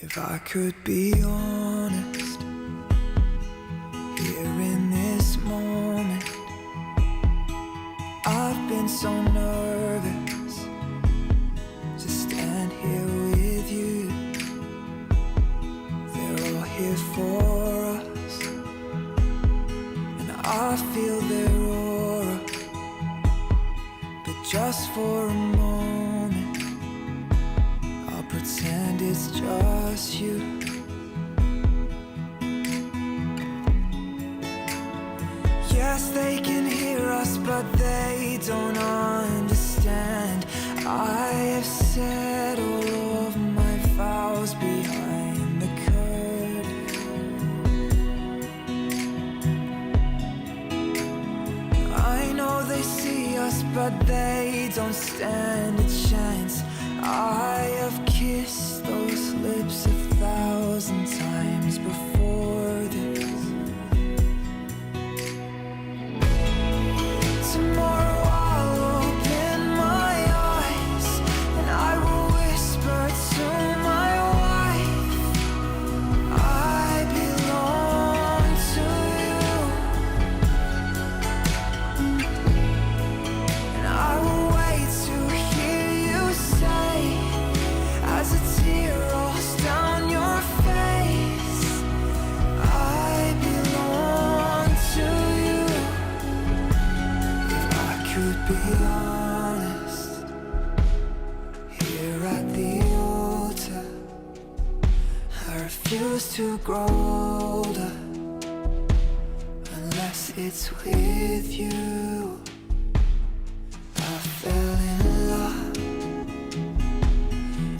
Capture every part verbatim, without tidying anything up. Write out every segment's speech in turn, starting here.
If I could be honest, here in this moment, I've been so nervous to stand here with you. They're all here for us, and I feel their aura. But just for a moment, I'll pretend it's just you. Yes, they can hear us, but they don't understand. I have said all of my vows behind the curtain. I know they see us, but they don't stand a chance. I have kissed those lips a thousand times before this. Tomorrow I'll open my eyes and I will whisper to my wife, "I belong to you." And I will wait to hear you say, as a tear rolls down your face, "I belong to you." If I could be honest, here at the altar, I refuse to grow older unless it's with you. I fell in love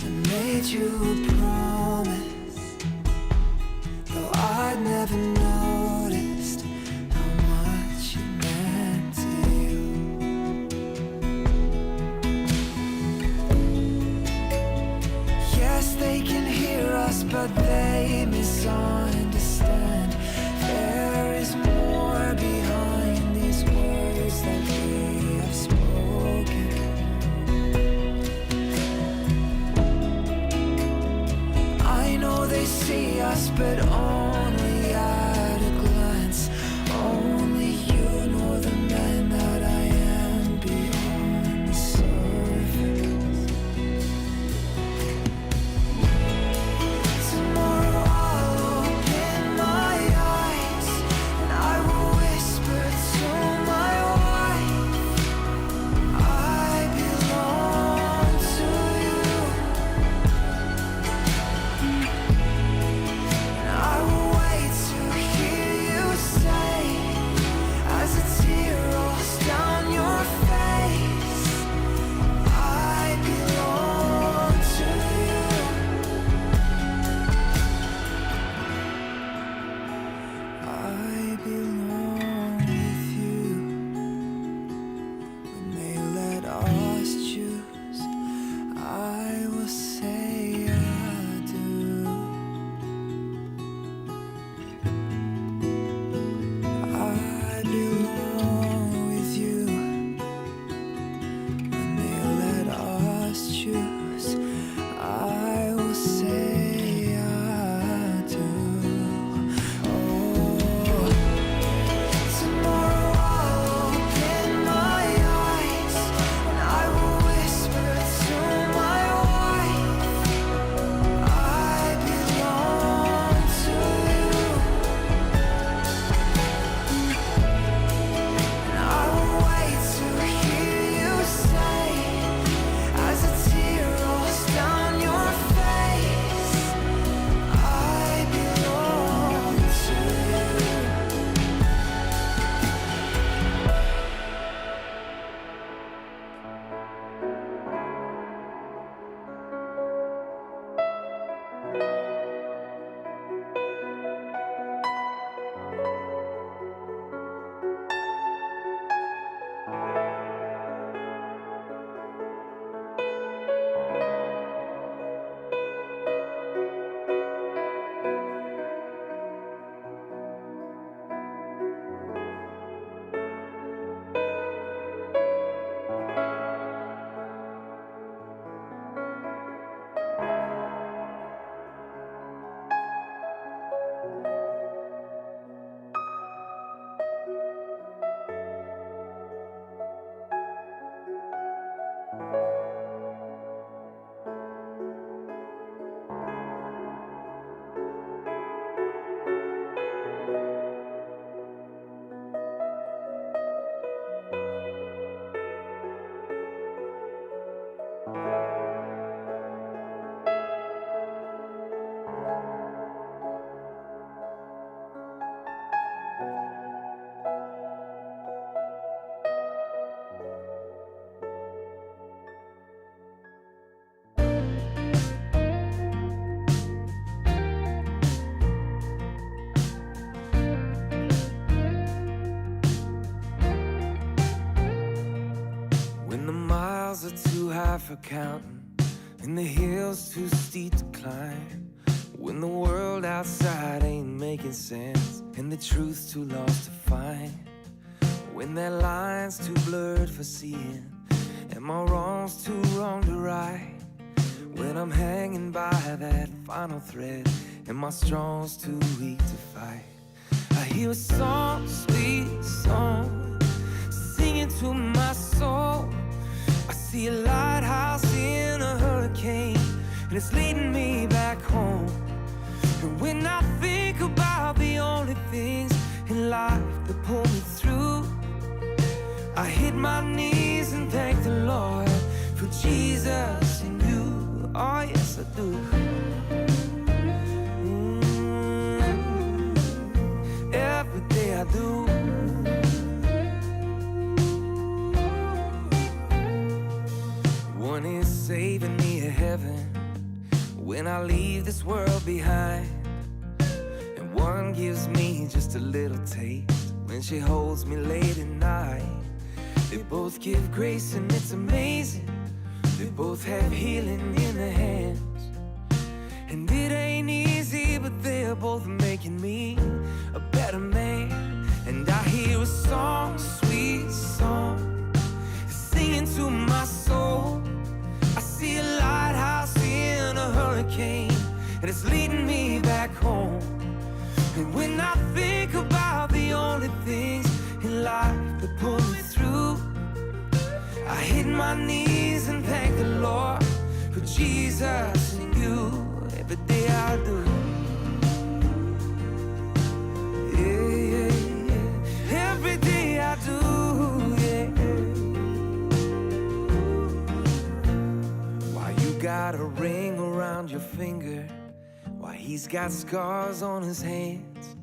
and made you a promise, though I'd never noticed how much it meant to you. Yes, they can hear us, but they misunderstand. There is more behind these words that we have spoken. I know they see us, but only at a glance. Only you know the man that I am beyond the surface. Tomorrow I'll open my eyes and I will whisper to my wife, "I belong to you." And I will wait for counting, and the hill's too steep to climb, when the world outside ain't making sense, and the truth's too lost to find, when that line's too blurred for seeing, and my wrong's too wrong to right, when I'm hanging by that final thread, and my strong's too weak to fight. I hear a song, sweet song, singing to my soul. I see a lighthouse in a hurricane, and it's leading me back home. And when I think about the only things in life that pull me through, I hit my knees and thank the Lord for Jesus and you. Oh, yes, I do. Mm, every day I do. One is saving me to heaven when I leave this world behind. And one gives me just a little taste when she holds me late at night. They both give grace and it's amazing. They both have healing in their hands. And it ain't easy, but they're both making me a better man. And I hear a song, sweet song, singing to my soul. I see a lighthouse in a hurricane, and it's leading me back home. And when I think about the only things in life that pull me through, I hit my knees and thank the Lord for Jesus and you. Every day I do. Yeah, yeah, yeah. Every day I do, yeah. Why you got a ring around your finger? Why he's got scars on his hands?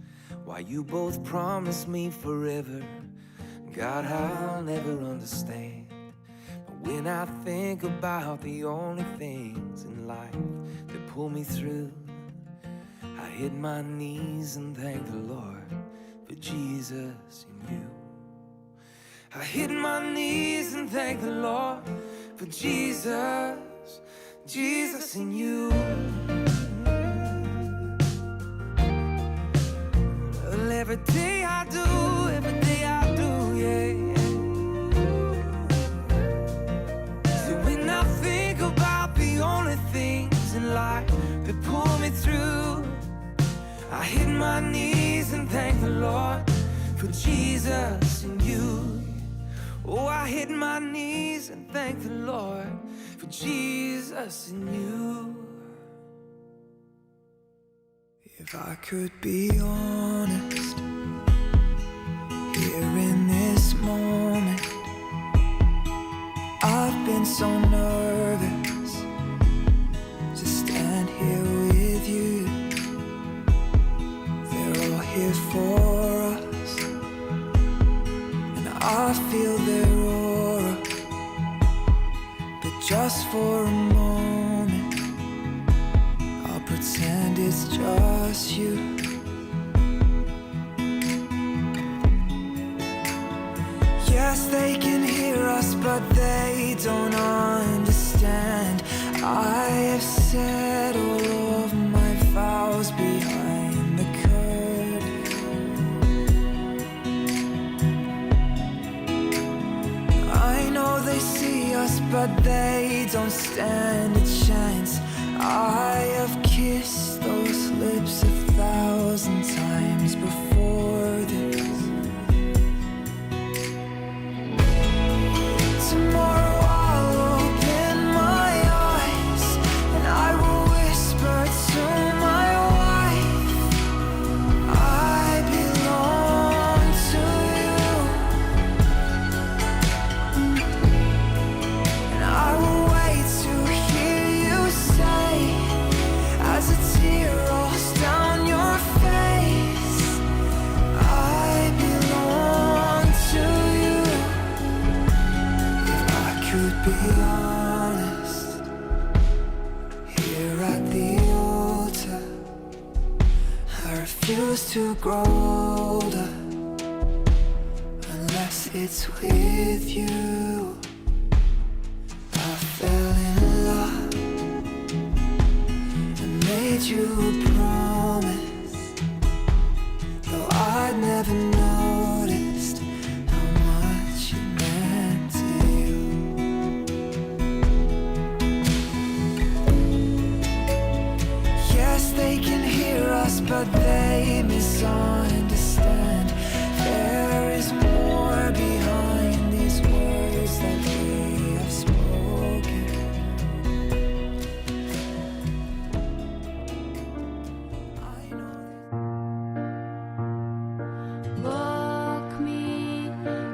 Why you both promised me forever? God, I'll never understand. But when I think about the only things in life that pull me through, I hit my knees and thank the Lord for Jesus and you. I hit my knees and thank the Lord for Jesus, Jesus and you. Well, every day I do, every day I do, yeah. So when I think about the only things in life that pull me through, I hit my knees and thank the Lord for Jesus and you. Oh, I hit my knees and thank the Lord for Jesus and you. If I could be honest, here in this moment, I've been so nervous to stand here with you. They're all here for us, and I feel their aura. But just for a moment, I'll pretend it's just you. Yes, they can hear us, but they don't understand. I have said all of my vows behind the curtain. I know they see us, but they don't stand a chance. I have kissed those lips a thousand times before this. Tomorrow I'll open my eyes and I will whisper to my wife, "I belong to you." And I will wait to hear you say, as a tear rolls down your face, "I belong to you." If I could be honest, here at the altar, I refuse to grow older unless it's with you. I fell You promised, though I'd never noticed how much it meant to you. Yes, they can hear us, but they misunderstand. There is more behind these words that we have spoken. Walk me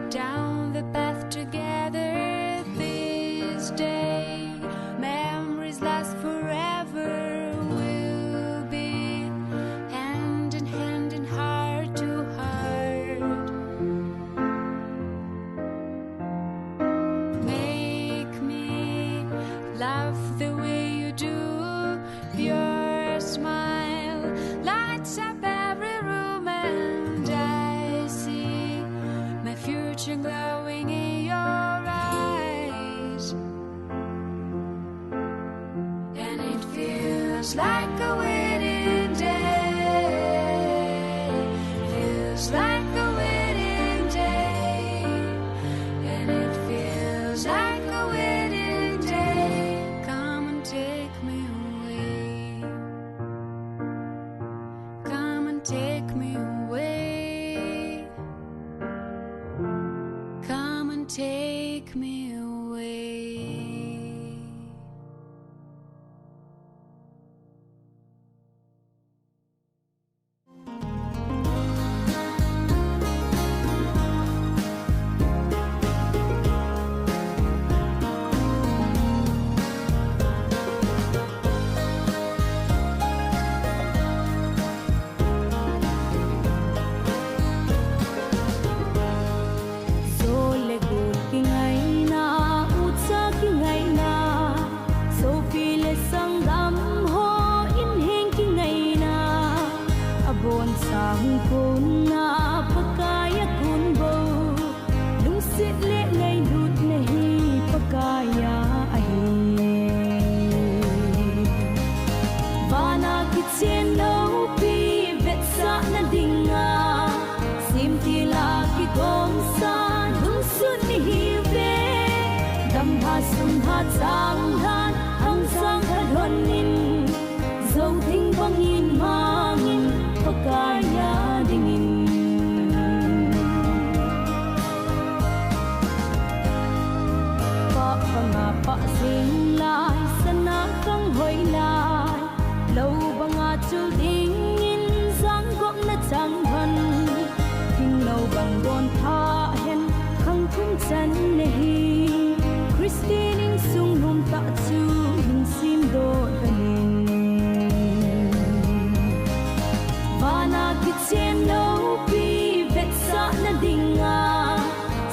down the path together this day. Memories last forever. We'll be hand in hand and heart to heart. Make me laugh the way you do. Your smile lights up every room, and I see my future glowing in your eyes. And it feels like a wedding day. Feels like a wedding day. And it feels like a wedding day. Come and take me away. Come and take me away. Come and take me away. Zaw le gul kingaina, ucha kingaina, sopi le sanggam haw inn heng kingaina, a bawn sang kona Pakai a kun bo, lungsit le ngaihlut na hi Pakai a ahi. Vana kician lopi vetsah nadinga, simtila kigawmsa dungsun ni hi ve. Damha sumha chang dan hong sang khat honin, zo ding bangin mangin Pakai a dingin. Pah banga pah zing lai, sana kang hoi lai, lo banga cul dingin zang gawp na cang hon. Thingno bang bawn thah hen khang thum can na hi, Khristian innsung hum tah cu hin sim dawh hon in. Vana kician lopi vetsah nadinga,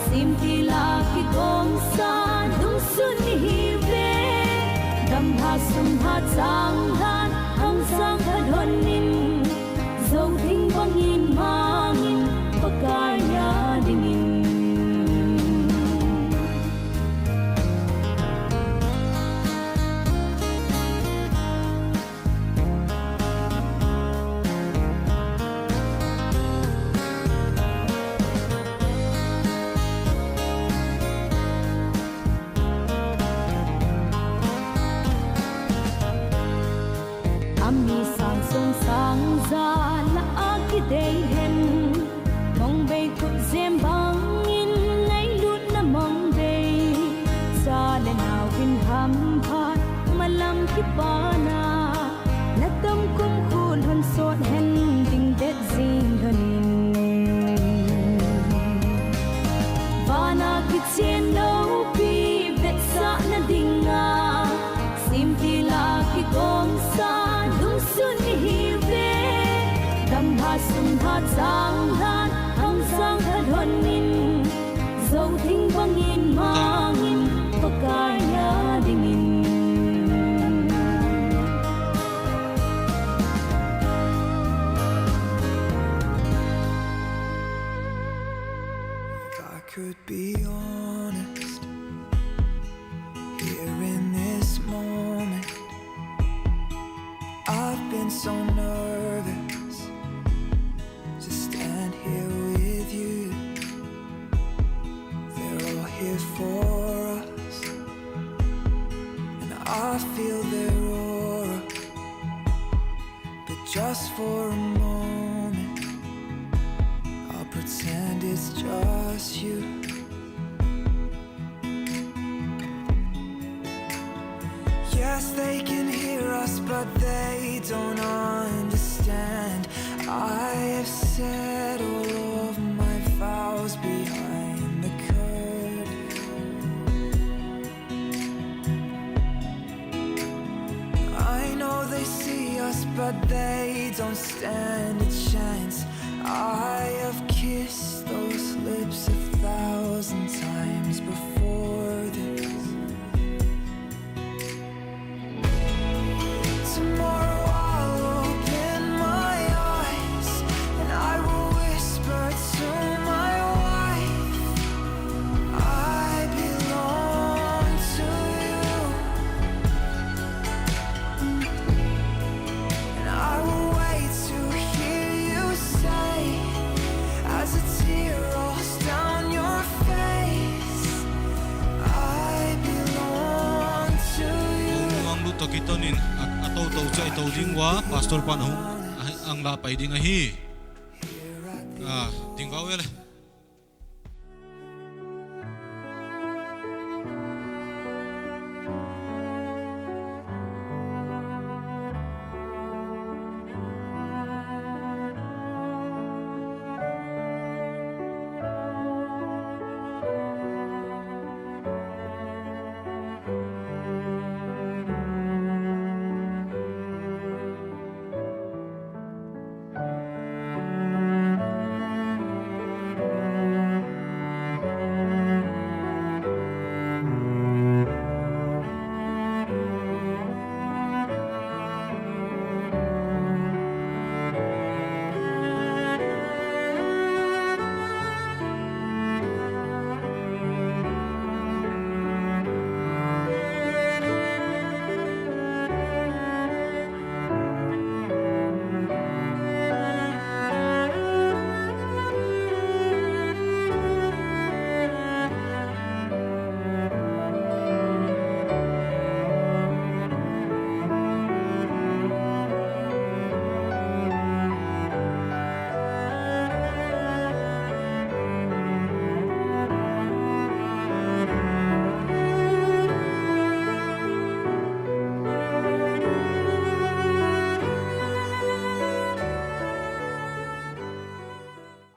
simtila kigawmsa dungsun ni hi ve. Damha sumha chang dan hong sang khat honin, zo ding bangin mangin Pakai a dingin. A mi sang sung sang za la a kidei hen, mong bei khut zem bangin ngaihlut na mong bei. Ca le nau in hamphat malam kipana, na tom kum khut hon sawt hen ding bet zing hon in. Vana kician lopi vetsah nadinga, simtila kigawmsa dungsun ni hi ve. Damha sumha chang dan hong sang khat honin, zo ding bangin mangin Pakai a dingin. If I could be honest, here in this moment, I've been So nervous to stand here with you. They're all here for us, and I feel their aura. But just for a moment, I'll pretend it's just you. Yes, they can hear us, but they don't understand. I have said all of my vows behind the curtain. I know they see us, but they don't stand a chance. I have kissed those lips a thousand times before this. Tomorrow I'll open my eyes and I will whisper to my wife, "I belong to you." And I will wait to hear you say, as a tear rolls down your face, "I belong to you." Ang luh tawh kitonin a, a toto ciah i to ding uh a, Pastor pan a hong, a, ang la pai ding ahi. A, ding va uh e le.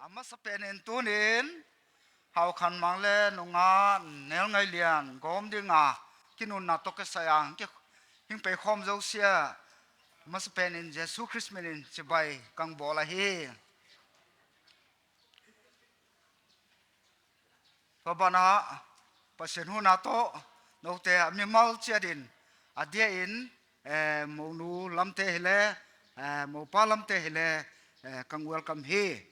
A masa penin tunin Hau Khan Mang le nungah Nel Ngai Lian gawm dinga kinunna tawh kisai a hing pei khawm zosia masa penin Jesu Khrist minin cibai kang bawl ahi. Tua banah Pasian huhna tawh note a mimal ciatin a dia in, eh, monu lamte hi le, eh, mopa lamte hi le, eh, kang welcome hi.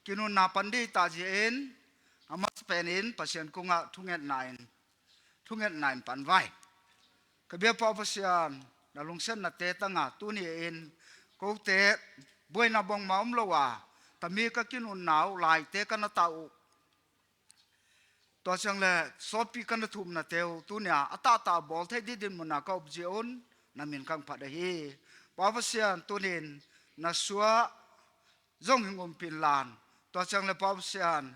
Kinunna pan dih tah zia in a masa penin Pasian kungah thungetna in, thungetna in pan vai. Ka biapa Pasian, na lungsiatnate tanga tuni in kote buaina bangmah om lo a, tami ka kinunna uh laite ka na tah uh, tua ciang le sawtpi ka na thumnate uh tunia a tahtah bawl thei dih dinmuna ka up zia un na min kang phat ahi. Pa Pasian, tunin na suah zong hing umpin lan. Tua ciang le Pa Pasian,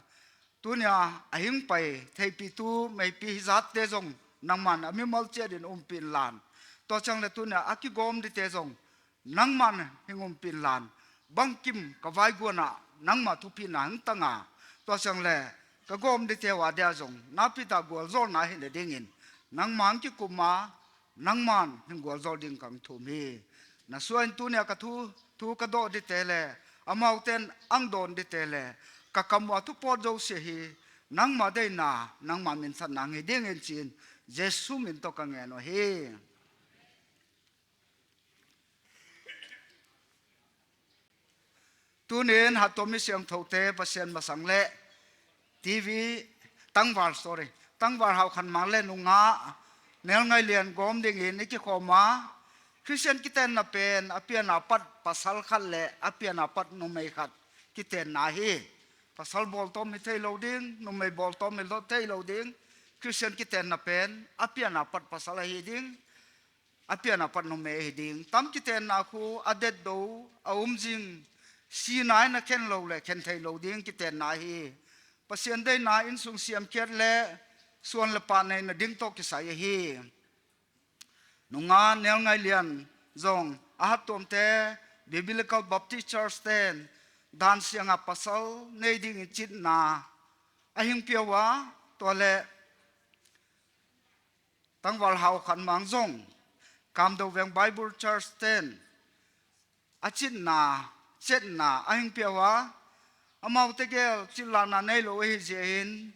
tunia a hing pai theipitu meipi hi zatte zong nangman a mimal ciatin umpin lan. Tua ciang le tunia a kigawm dite zong nangman hing umpin lan. Bangkim ka vaiguanah nangma thupina hing tanga, tua ciang le ka gawm dite uh a dia zong nakpi tah gualzawlna hi le dingin nangma hing kikum a, nangman hing gualzawl ding kang thum hi. Na suah in tunia ka thu, thu ka dawh dite le amauten ang dawn dite le ka kam uh a thupawt zosia hi nangma deina, nangma minthanna hi dingin ci-in Jesu min tawh ka ngen uh hi. Tunin hattuam mi siangthote Pasian masang le TV, tangval, sorry, tangval Hau Khan Mang le nungah Nel Ngai Lian gawm dingin i kikhawm a, Khristian kitenna pen a pian a pat pasal khat le a pian a pat numei khat kitenna hi. Pasal bawltawm hi thei lo ding, numei bawltawm hi lo thei lo ding. Khristian kitenna pen a pian a pat pasal ahi ding, a pian a pat numei ahi ding. Tam kitenna khu a detdo, a umzing, sihna in a khen lo le khen thei lo ding kitenna hi. Pasian deihna in sung siamkhiat le suan le pah neina ding tawh kisai ahi. Nungah Nelngailian zong a hattuamte Biblical Baptist Church ten dan sianga pasal nei dingin citna a hing pia uh a, tua leh Tangval Hau Khan Mang zong Kamdo Veng Bible Church ten a citna, cetna a hing pia uh a, amaute gel citlahna nei lo ahi zia in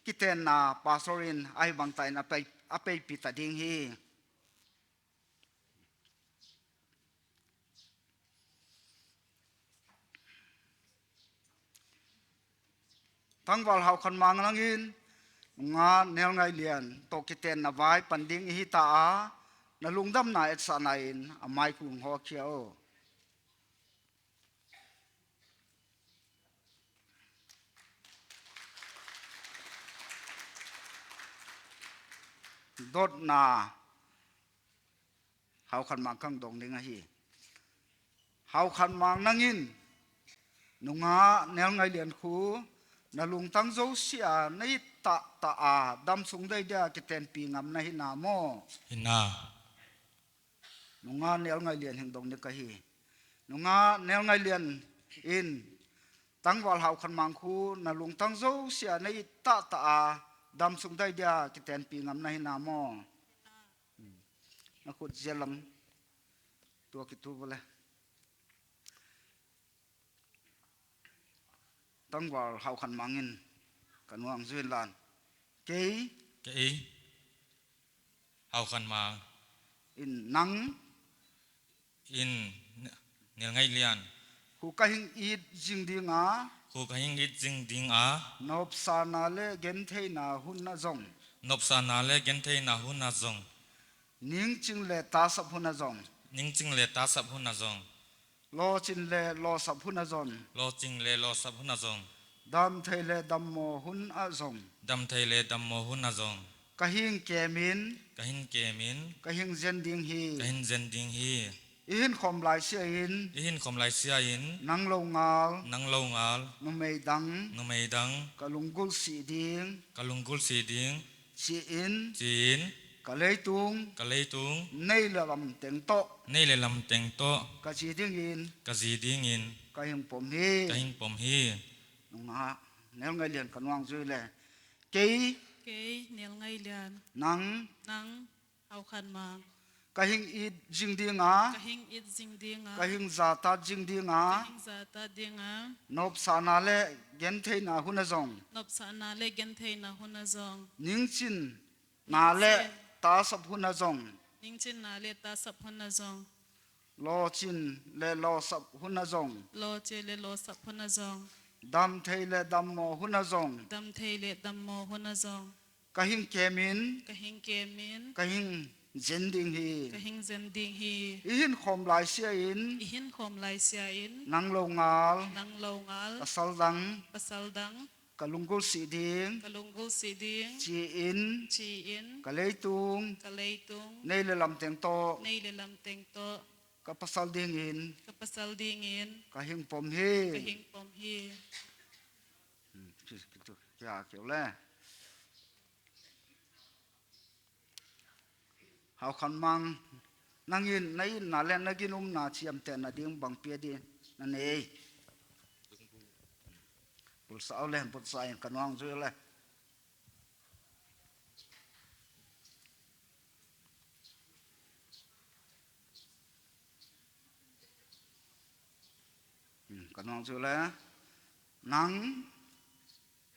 kitenna pastor in ahi bangta in a pei, a peipi ta ding hi. Tangval Hau Khan Mang, nangin nungah Nelngailian tawh kitenna vai pan ding i hi ta a, na lungdamna etsahna in a mai kung hawkhia aw. Dotna, Hau Khan Mang kang dong ding ahi. Hau Khan Mang, nangin nungah Nelngailian khu na lungtang zosia na it tahtah a, dam sung deidia kitenpi ngam na hi na maw? Hi na. Nungah Nelngailian hing dong ding ka hi. Nungah Nelngailian in Tangval Hau Khan Mang khu na lungtang zosia na it tahtah a, dam sung deidia kitenpi ngam na hi na maw? Na khut zia lam tua kitu vawle. Tangval Hau Khan Mang in ka nuang zui lan. Kei. Kei. Hau Khan Mang. In nang. In Nelngailian. Khu ka hing it zing ding a. Khu ka hing it zing ding a. Nopsana le gentheina hun a zong. Nopsana le gentheina hun a zong. Ningcing le tasap hun a zong. Ningcing le tasap hun a zong. Lawcin le lawsap hun a zong. Lawcin le lawsap hun a zong. Damthei le dammaw hun a zong. Damthei le dammaw hun a zong. Ka hing kemin. Ka hing kemin. Ka hing zen ding hi. Ka hing zen ding hi. I hin khawm lai sia in. I hin khawm lai sia in. Nang lo ngal. Nang lo ngal. Numei dang. Numei dang. Ka lunggulh sih ding. Ka lunggulh sih ding. Ci-in. Ci-in. Ka leitung. Ka leitung. Nei le lam teng tawh. Nei le lam teng tawh. Ka zi dingin. Ka zi dingin. Ka hing pom hi. Ka hing pom hi. Nungah Nelngailian ka nuang zui le. Kei. Kei Nelngailian. Nang. Nang. Hau Khan Mang. Ka hing it zing ding a. Ka hing it zing ding a. Ka hing zatat zing ding a. Ka hing zatat ding a. Nopsana le gentheina hun a zong. Nopsana le gentheina hun a zong. Ningcin na le tasap hun a zong. Ningcin na le tasap hun a zong. Lawcin le lawsap hun a zong. Lawcin le lawsap hun a zong. Damthei le dammaw hun a zong. Damthei le dammaw hun a zong. Ka hing kemin. Ka hing kemin. Ka hing zen ding hi. Ka hing zen ding hi. I hin khawm lai sia in. I hin khawm lai sia in. Nang lo ngal. Nang lo ngal. Pasal dang. Pasal dang. Ka lunggulh sih ding. Ka lunggulh sih ding. Ci-in. Ci-in. Ka leitung. Ka leitung. Nei le lam teng tawh. Nei le lam teng tawh. Ka pasal dingin. Ka pasal dingin. Ka hing pom hi. Ka hing pom hi. Hmm, ki, ki, ki, kia keu le. Hau Khan Mang, nangin na itna le na ginumna ciamtehna ding bang pia ding na nei? Bulsa aw le, bulsa in ka nuang zui le. Hmm, ka nuang zui le. Nang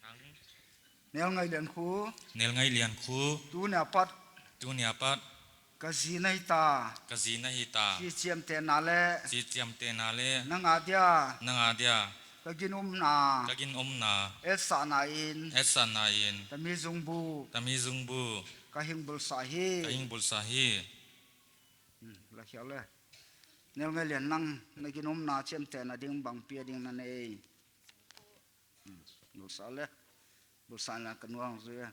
Nang. Nelngaih Lian Khu. Nelngaih Lian Khu. Tuni a pat. Tuni a pat. Ka zi na hi ta. Ka zi na hi ta. Ci ciamtehna le. Ci ciamtehna le. Nang a dia. Nang a dia. Ka ginumna. Ka ginumna. Etsahna in. Etsahna in. Tami zungbu. Tami zungbu. Ka hing bulsa hi. Ka hing bulsa hi. Hmm. La khiau le. Nel ngai lian nang na ginumna ciamtehna ding bang pia ding na nei? Hmm, bulsa le. Bulsa na ka nuang zui a.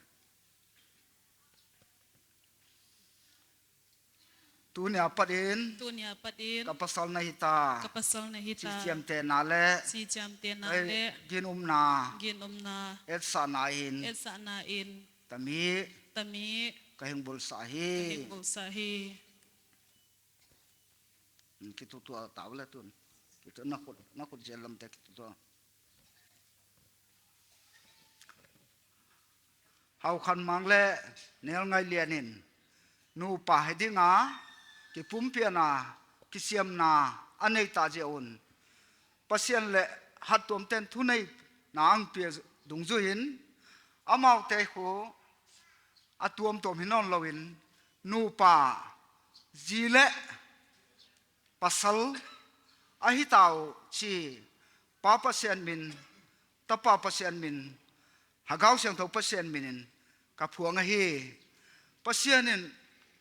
Tunia patin Tunia patin ka pasal na hita. Ka pasal na hita. Ci ciamtehna le Ci ciamtehna le ginumna ginumna etsahna in etsahna in tami tami ka hing bulsa hi. Ka hing bulsa hi. Kitutua tau le tun. Kitu na khut na khut zel lamte kitutua. Hau Khan Mang le Nel Ngai Lian in nupa hi dinga kipumpiana kisiamna a nei ta zia un Pasian le hattuamten thuneina ang pia dungzui in amaute khu a tuamtuam hi nawn loin nupa zi le pasal a hi ta uh ci Pa Pasian min, Tapa Pasian min, Hagau Siangtho Pasian minin ka phuang ahi. Pasian in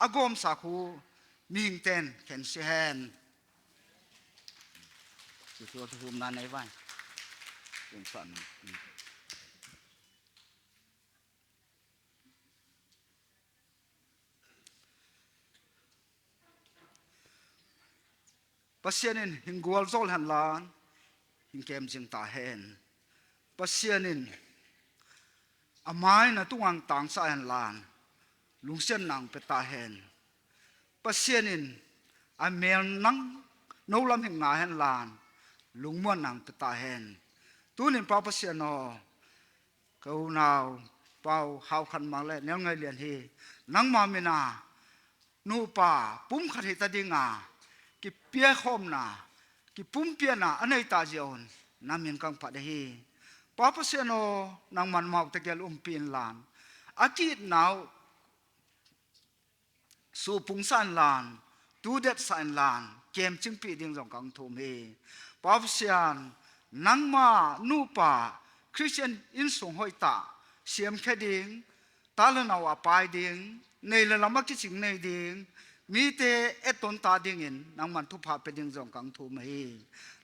a gawmsa khu mihingten khen si hen. Ci tua tu hum na nei vai. Kum san. Pasian in hing gualzawl hen lan hing kem zing ta hen. Pasian in a mai na tungang tangsa hen lan lungsian nang pe ta hen. Pasian in a mel nang no lam hing nga hen lan lungmuan nang pe ta hen. Tunin Pa Pasian aw, ka unau Pau Hau Khan Mang le Nel Ngai Lian hi nangma mina nupa pumkhat hi ta dinga kipiakhawmna kipumpiana a nei ta zia un na min kang phat ahi. Pa Pasian aw, nangman amaute gel umpi in lan a ki-itna uh suhpungsa in lan tudetsa in lan kemcingpih ding zong kang thum hi. Pa Pasian, nangma nupa Khristian innsung hoihtak siamkhia ding, ta le nau a pai ding, nei le lam a kicing nei ding, mite etton ta dingin nangman thupha pia ding zong kang thum ahi.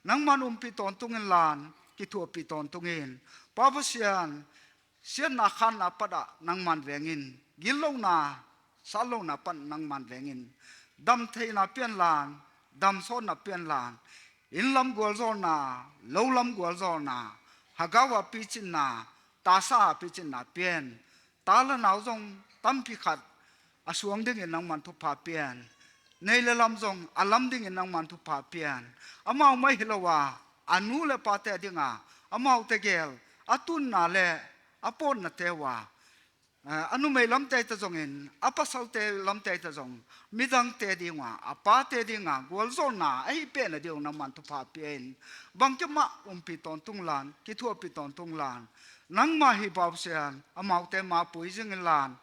Nangman umpih tawntung in lan kithuahpih tawntung in. Pa Pasian, siatna khanna patah nangman vengin, gillohna satlona pan nangman vengin, damtheihna pianlan, damsawtna pianlan, innlam gualzawlna, lolam gualzawlna, hagau a picinna, tasa a picinna pian, ta le nau zong tampi khat a suang dingin nangman thupha pian, nei le lam zong a lam dingin nangman thupha pian, amau mai hi lo a, a nu le pate dinga, amaute gel, a tunna le a pawtnate uh a, a numei lamte ta zongin, a pasalte lamte ta zong, midangte dinga, a pate dinga gualzawlna a hi pehna ding uh nangman thupha pia in, bangkimah umpih tawntung lan, kithuahpih tawntung lan, nangma hi Pa Pasian, amaute mapui zingin lan,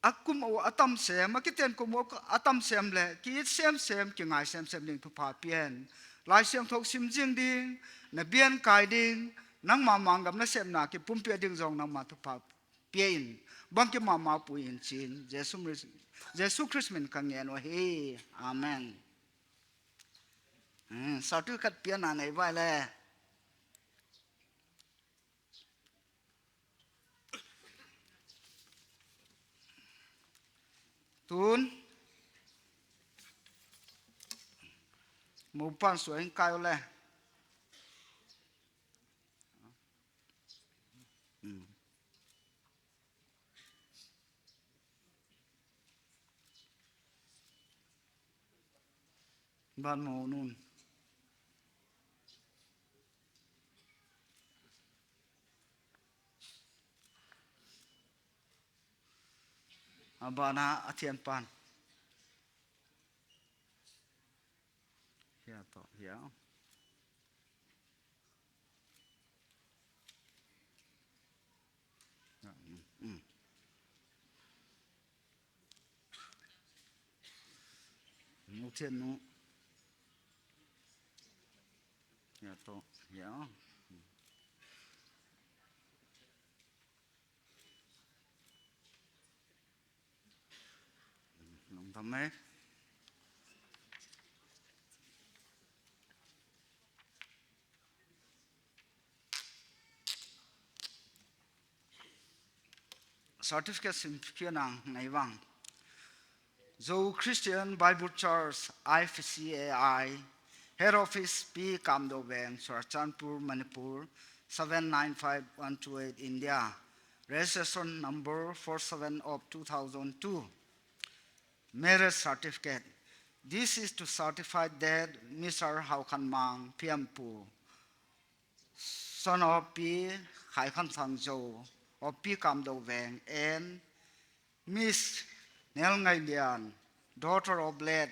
a kum uh a tamsem, a kiten kum uh a tamsem le ki-it semsem, kingai semsem ding thupha pian. Lai Siangtho sim zing ding, na bian kai ding, nangma manggam nasepna kipumpia ding zong nangma thupha pia in, bangkimah mapui in cin, Jesu, Jesu Khrist min ka ngen uh hi. Amen. Hmm, satu khat piana nei vai le. Tun mupan suai in kai uh le. Hmm. Ban mo nun. A bana a thian pan. Hia to hia. Nu thian nu. Hia to hia. Lungdam e. Certificate simkhiat nang nei vang. Zo Christian Bible Church, I F C A I, Head Office, Pi Kam Do Veng, Churachandpur, Manipur, seven nine five one two eight, India. Registration number four seven of two thousand two. Marriage certificate. This is to certify that Mister Hau Khan Mang, Piampu, son of Pi Khai Khan Thang Zo of Pi Kam Do Veng, and Miss Nel Ngai Lian, daughter of late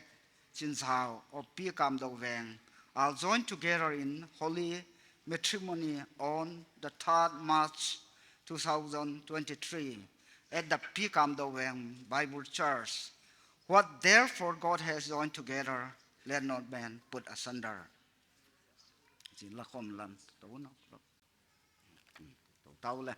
Chin Zau of Pi Kam Do Veng, are joined together in holy matrimony on the third March two thousand twenty-three at the Pi Kam Do Veng Bible Church. What therefore God has joined together, let not man put asunder. Cin la khom lan, to na, to tau le.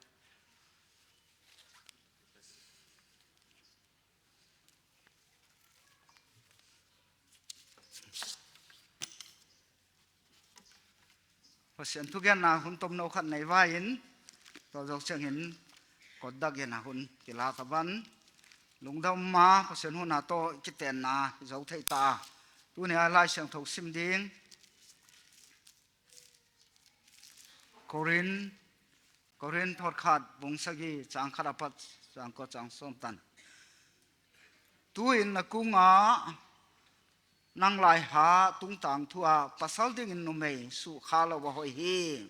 Pasian thugenna hun tomno khat nei vai-in, tua zo ciangin kotdak in a hun kila ta van. Lungdam ma Pasian hun a tawh kitenna zo thei ta. Tuni a Lai Siangtho sim ding. Korin, Korin thawt khat, bung sagih, cang khat a pat cang kua, cang sawm tan. Tu-in na kungah nang laiha tungtang thu-ah pasal dingin numei suhkha lo a hoih hi.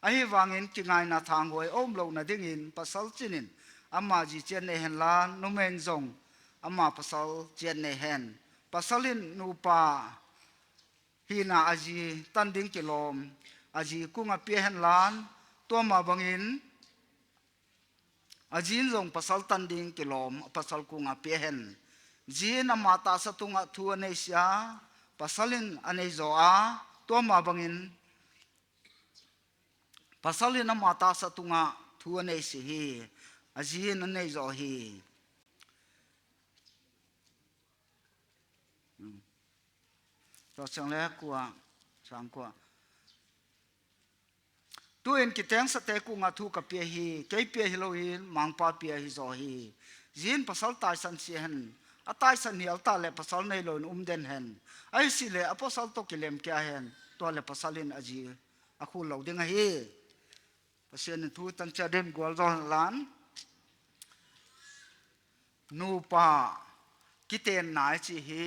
Ahi vangin kingaina thanghuai a om lo nadingin pasal cinin ama zi ciat nei henla, numei in zong ama pasal ciat nei hen. Pasal in nupa hihna a zi tan ding kilawm a zi kungah pia henla, tua mah bangin a zi in zong pasal tan ding kilawm a pasal kungah pia hen. Zi in ama tahsa tungah thu a nei si a, pasal in a nei zaw a, tua mah bangin pasal in ama tahsa tungah thu a nei si hi, a zi in a nei zaw hi. Tua ciang le kua, sang kua. Tu-in kitengsate kungah thu ka pia hi, kei pia hi lo in, Mangpa pia hi zaw hi. Zi in pasal taisan si hen, a taisan hial ta le pasal nei loin um den hen. Ahi si le a pasal tawh kilem kia hen, tua le pasal in a zi a khul lo ding ahi. Pasian in thu tangcia den gual zaw lan. Nupa kitenna i cih hi.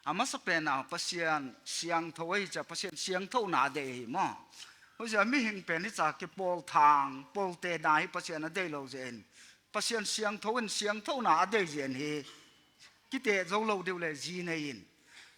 A masa pen a Pasian siangtho ahi cia, Pasian siangthona a dei hi maw. Husia mihing pen hi cia kipawl thang, pawlte na hi Pasian a dei lo zen. Pasian siangtho in siangthona a dei zen hi. Kiteh zo lo deuh le zi nei in,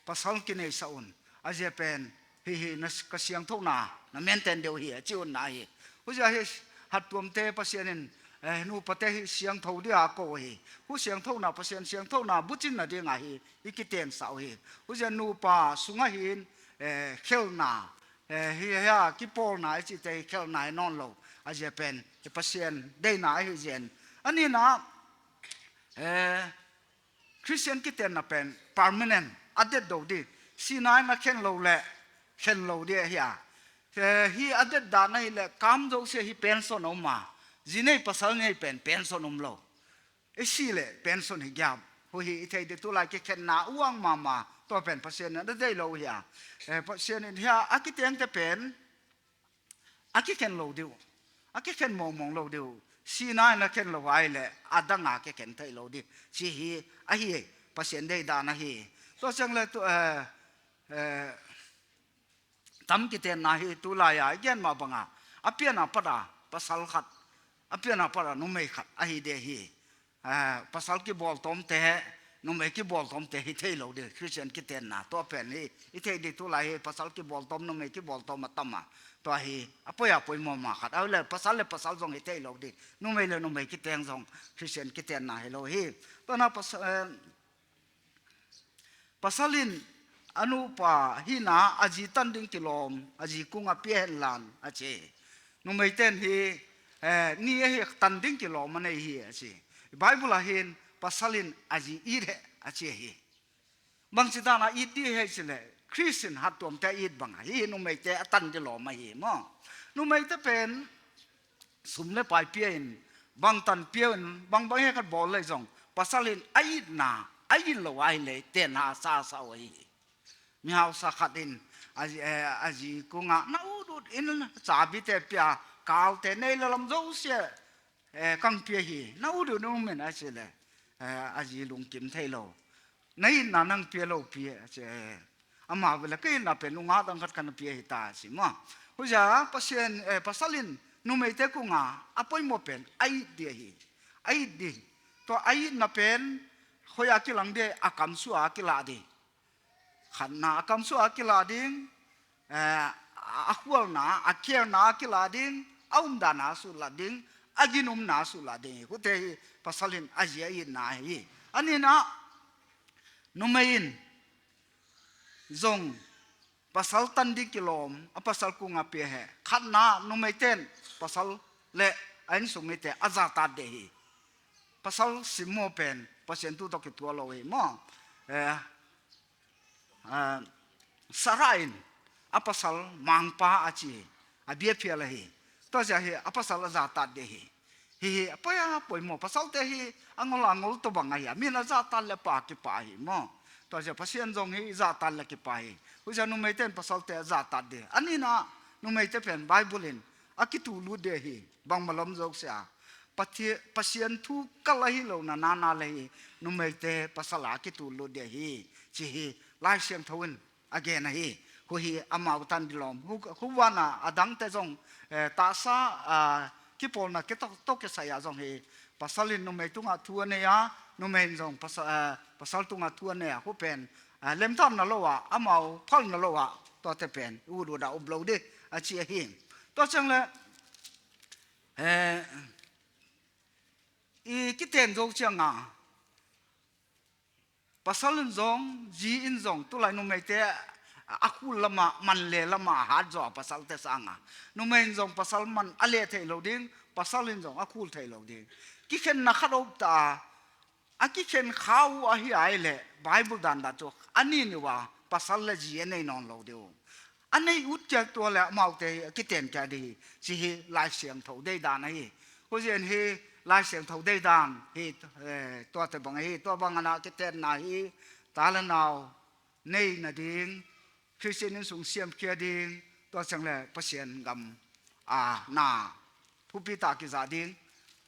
pasal kineisah un. A zia pen, hih, hih, na, ka siangthona na menten deuh hi, a ci un na hi. Husia hi, hattuamte Pasian in, eh, nupate hi siangtho dia a ko hi. Hu siangthona, Pasian siangthona bucin nadinga hi, i kitensah uh hi. Husia nupa sungah hin, eh, khelna, eh, hi, hi, a kipawlna i cite hi khelna hi nawn lo. A zia pen, hi Pasian deina ahi zen. A nihna, eh, Khristian kitenna pen permanent, a det do di. Sihna in a khen lo le khen lo di ahi a. Eh, hi a det dan ahi le kam zosia hi pension a um a. Zi nei pasal nei pen pension um lo. I si le pension hi giam. Hu hi i thei di tu lai kikhenna uang mama. Tua pen Pasian in a dei lo hi a. Eh, Pasian in hi a, a kitengte pen a kikhen lo deuh, a kikhen mawngmawng lo deuh, sihna in a khen lo vai le a danga kikhen thei lo dih, ci hi, ahi, Pasian deidan ahi. Tua ciang le tu, eh, eh, tam kitenna hi tu lai-a i gen mah banga, a piana pata pasal khat, a piana pata numei khat ahi dih hi. Ah, pasal kibawltawmte, numei kibawltawmte hi thei lo dih, Khristian kitenna. Tua pen hi, i thei dih tu lai hi, pasal kibawltawm, numei kibawltawm a tam a. Tua hi, a poi a poi mawma khat. A le pasal le pasal zong hi thei lo dih. Numei le numei kiteng zong Khristian kitenna hi lo hi. Tua na pas-, eh, Pasal in a nupa hihna a zi tan ding kilawm, a zi kungah pia hen lan a ci. Numeite in hi, eh, ni ahi tan ding kilawm a nei hi a ci. Bible ah hin pasal in a zi it heh a ci hi. Bangci dana it dih heh ci le, Khristian hattuamte a it banga hi, numeite a tan ding lawm ahi maw. Numeite pen sum le pai pia in bangtan pia un, bangbang he khat bawl lei zong, pasal in a itna, a it lo a hi lei, tenna a sa sa uh ahi hi. Mihausa khat in a zi, eh, a zi kungah, "Na ut ut in, chabite pia, kalte nei le lam zosia, eh, kang pia hi, na ut ut in um in," a ci le, eh, a zi lungkim thei lo. "Na itna nang pia lo pi," a ci, eh, ama vele, "Ka itna pen nungak dang khat ka na pia hi ta," a ci maw. Hucia Pasian, eh, pasal in numeite kungah a poimawh pen a it ding ahi, a it ding. Tua a itna pen hoih a kilang ding, a kamsua a kilah ding. Khatna, a kamsua a kilah ding, eh, a khualna, a khelna a kilah ding, a umdana a sutlat ding, a ginumna a sutlat ding hi. Hute hi pasal in a zi a itna hi. A nihna, numei in zong pasal tan ding kilawm, a pasal kungah pia hi. Khatna, numeite in pasal le a innsung mite a zahtak ding hi. Pasal simmawh pen Pasian thu tawh kituak lo hi maw. Eh, ah, Sarah in a pasal mangpa a ci hi, a biaphial ahi. Tua zia hi a pasal a zahtak ding hi. Hi hi, a poi a poi maw, pasalte hi a ngol a ngol tawh bang ahi, a min a zahtak le pa kipa hi maw. Tua zia Pasian zong hi zahtak le kipa hi. Hucia numeite in pasalte a zahtak ding. A nihna, numeite pen Bible in a kitulut ding hi, bangmah lom zosia. Pathi-, Pasian thu kal ahi lo na nana le hi, numeite pasal a kitulut ding hi, ci hi Lai Siangtho in a gen ahi. Hu hi amau tan dilawm. Hu, hu vana a dangte zong, eh, tahsa, ah, kipawlna ke tok, tok kisai a zong hi. Pasal in numei tungah thu a nei a, numei in zong pasa-, eh, pasal tungah thu a nei a, hu pen, eh, lemthamna lo a, amau phalna lo a, tuate pen, ut ut a um lo ding, a ci ahi. Tua ciang le, eh, i kiten zo cianga, pasal in zong, zi in zong, tulai numeite a khul lama, man le lama a hat zaw a pasalte sanga. Numei in zong pasal man a le thei lo ding, pasal in zong a khul thei lo ding. Kikhenna khat op ta a, a kikhen kha uh ahi ai le, Bible dan dan cu a nih nih uh a, pasal le zi a nei nawn lo ding uh. A nei ut kiak tua le amaute hi a kiten kiak ding hi, ci hi Lai Siangtho deidan ahi. Hu zin hi Lai Siangtho deidan hi, eh, tuate bang ahi, tua bang ana kitenna hi, ta le nau nei nading, Khristian innsung siamkhia ding, tua ciang le Pasian gam a na thupi ta kizah ding,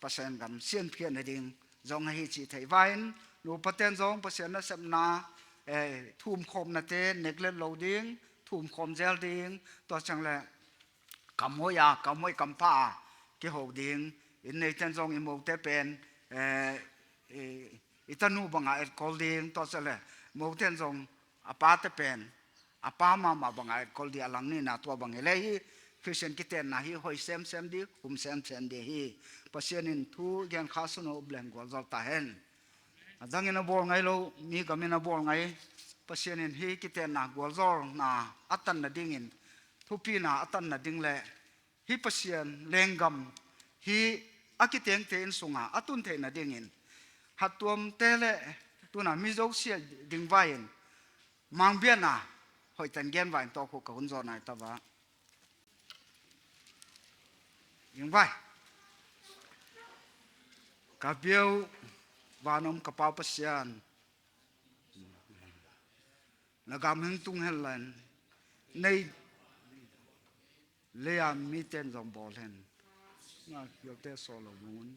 Pasian gam siamkhia nading zong ahi cih thei vain, nupa ten zong Pasian nasepna, eh, thumkhawmnate neglect lo ding, thumkhawm zel ding, tua ciang le kam hoih a, kam hoih kam pha a kiho ding, inn neiten zong i mote pen, eh, i, i tanu banga etkol ding, tua ciang le moten zong a pate pen a pa mahmah banga etkol ding, a lang nihna tua bang hi le hi. Khristian kitenna hi hoih semsem ding, hum semsem ding hi. Pasian in thu gen kha sun a up leng gualzawh ta hen. A dangin a bawl ngai lo, mi gamin a bawl ngai. Pasian in hi kitenna gualzawhna a tan nadingin, thupina a tan nading le hi Pasian lenggam hi a kitengte inn sunga a tun theih nadingin, hattuamte le tuna mi zosia ding vai-in mangbiakna hoihtan gen vai-in tawk uh ka hun zawh nai ta va. Ding vai. Ka biau vanom ka Pau Pasian, na gam hong tung hen la, nei lei-a miten zong bawl hen. Na khialte sawl lo mun,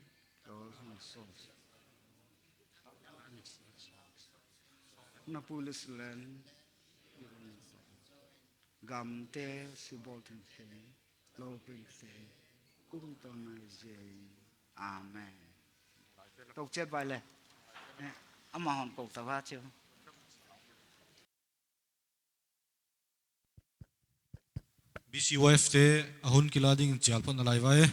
na pu le silen, gamte sibawl thengte, lo thengte, kum tawh nai zel. Amen. Tok ciat vai le. Eh, amah hon ko ta va cio. B C Y F te a hun kila dingin cial phot na lai vai.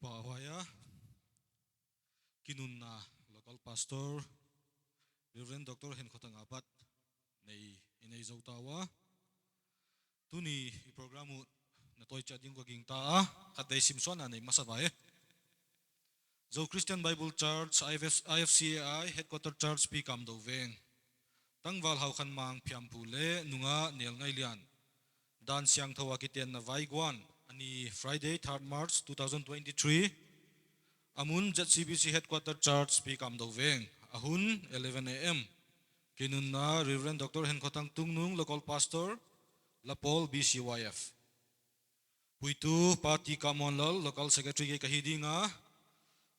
Pahuaia kinunna local pastor Reverend Doctor Henkho Thang a pat nei i nei zo ta uh a, tuni i program uh na tawi ciat ding ka gingta a, khatvei simsuahna nei masa vai. Zo Christian Bible Church, I F C A I Headquarter Church, Pi Kam Do Veng. Tangval Hau Khan Mang, Phiamphu le nungah Nial Ngai Lian. Dan siangtho a kitenna vaiguan, a ni Friday, third March two thousand twenty-three. A mun Z C B C Headquarter Church, Pi Kam Do Veng. A hun eleven A M. Kinunna Reverend Doctor Henkho Thang Tungnung, local pastor, Lapawl B C Y F. Puitu Pa Ti Kam Muan Lal, local secretary kei ka hi ding a,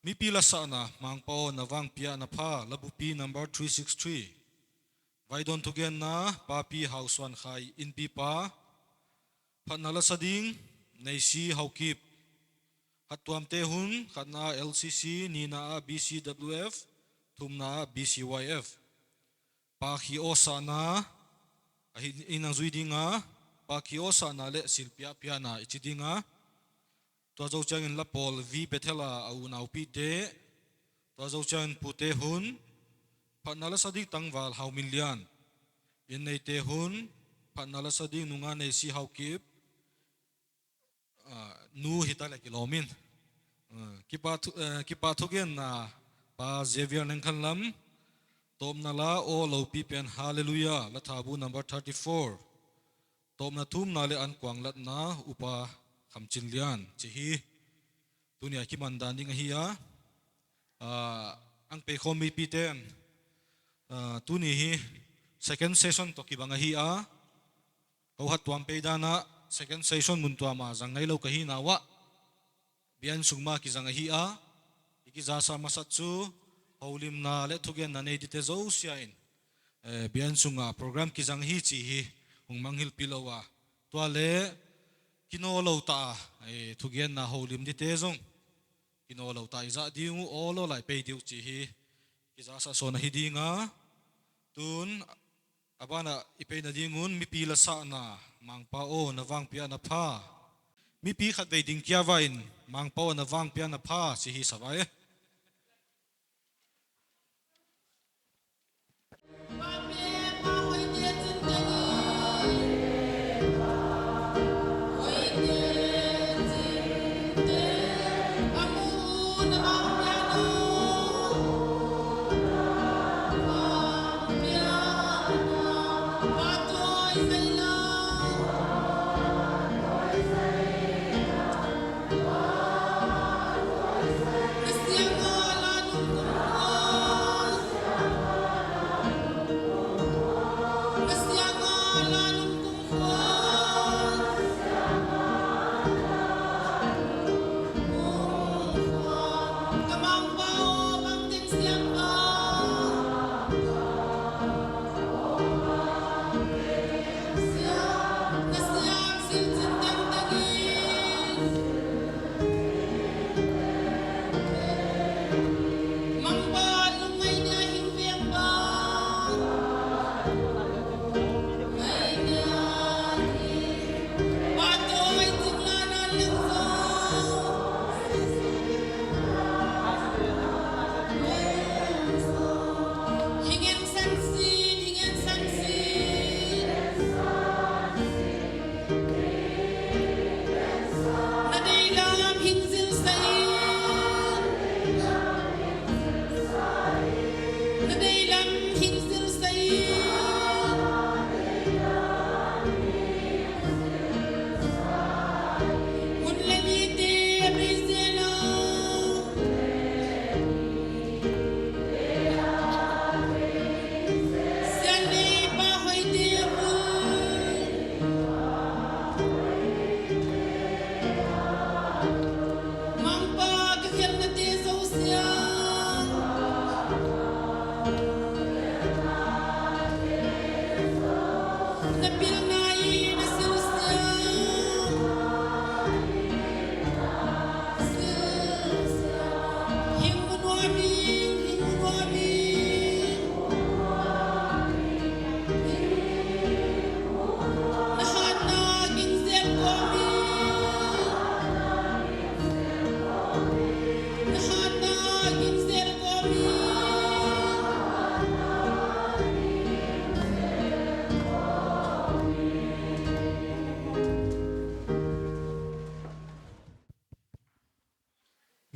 mipi lasakna, Mangpa aw na vangpiakna pha, Labupi number three six three. Vaidawn thugenna, Papi Hau Suan Khai, innpipa. Phatna lasa ding, Neisi Hau Kip. Hattuamte hun, khatna ah L C C, nihna ah B C W F, thumna ah B C Y F. Pakhi aw sakna, a hi in ang zui ding a, Pakhi aw sakna le silpiak piakna i ci ding a, tua zo ciangin Lapawl V Bethel a a unaupite, tua zo ciangin pute hun, phatna lasa ding Tangval Hau Min Lian, inneite hun, phatna lasa ding nungah Neisi Hau Kip, ah, nu hi ta le kilawm in. Ah, kipa thu, eh, kipa thugenna Pa Xavier Neng Khan Lam, tawpna la aw lopi pen Hallelujah, Lathabu number thirty-four. Tawpna thumna le an kuanglatna Upa Kham Cin Lian, ci hi. Tuni a kiman dan ding ahi a, ah, ang peikhawm mipite in, ah, tuni hi second session tawh kibang ahi a, ko hattuam pei dan ah second session mun tuam a zang ngei lo ka hi na uh ah, biakinn sung mah kizang ahi a, i kizasa masat cu holimna le thugenna nei dite zosia in, eh, biakinn sungah program kizang hi ci hi hong mangngilh pih lo a, tua le kinaw lo ta a, eh, thugenna holim dite zong kinaw lo ta i zah ding uh, aw law lai pei ding uh ci hi kizasa sawn ahi ding a, tun a banah i pei nadingun mipi lasakna, Mangpa aw na vangpiakna pha. Mipi khatvei ding kia vai in, Mangpa aw na vangpiakna pha, ci hi sa vai.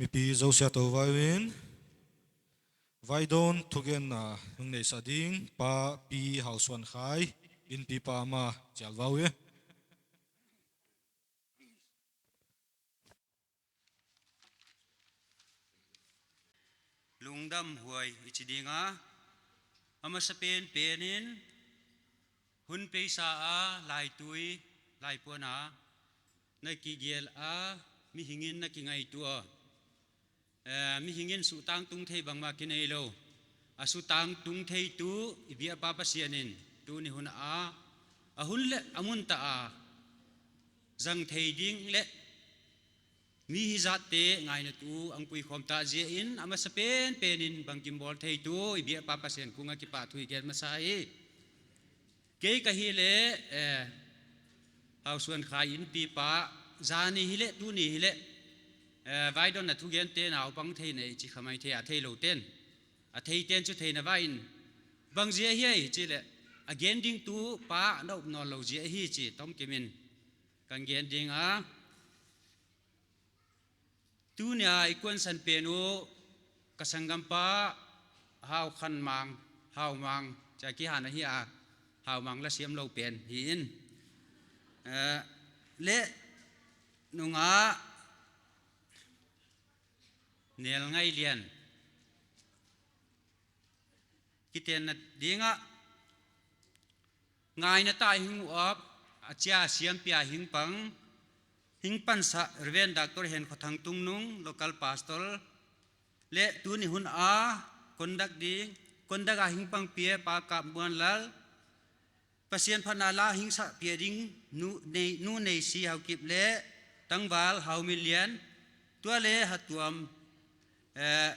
Mipi zosia to vai-in vaidawn thugenna hong neihsa ding Pa Pi Hau Suan Khai, innpi pa, ama cial va uh hi. Lungdam huai i ci ding a, a masa penpen in hun peisa a, laitui laipuan a na kigial a, mihing in na kingaitua, eh, mihing in suhtang tung thei bangmah kinei lo. A suhtang tung theitu i biakpa Pasian in tuni hun a, a hun le a munta a zang thei ding le mi hi zatte ngainatu ang puikhawm ta zia in a masa penpen in bangkim bawl theitu i biakpa Pasian kungah kipahthu i gen masa hi. Kei ka hi le, eh, Hau Suan Khai innpi pa, zani hi le tuni hi le, eh, vaidawnna thugente naupang thei nei ci khamai thei a, thei lo ten, a thei ten cu thei na vai in bang zia hi ai ci le, a gen ding tu pa na up nawn lo zia hi ci tomkim in kan gen ding a. Tunia i kuansan pen uh ka sanggampa Hau Khan Mang, Hau Mang, ca kihan ahi a, Hau Mang la siam lo pen hi in, eh, le nungah Nel Ngai Lian. Kitenna dingah ngaina ta hing uh ap a cia siampi a hing pang, hing pansa Reverend Doctor Hen Khua Thang Tung Nung, local pastor, le tuni hun a kondak ding, kondak a hing pang pia Pa Kap Muan Lal, Pasian phatna la hing sah pia ding Nu Nei, Nu Nei Si Hau Kip le tangval Hau Min Lian, tua le Hatuam, eh,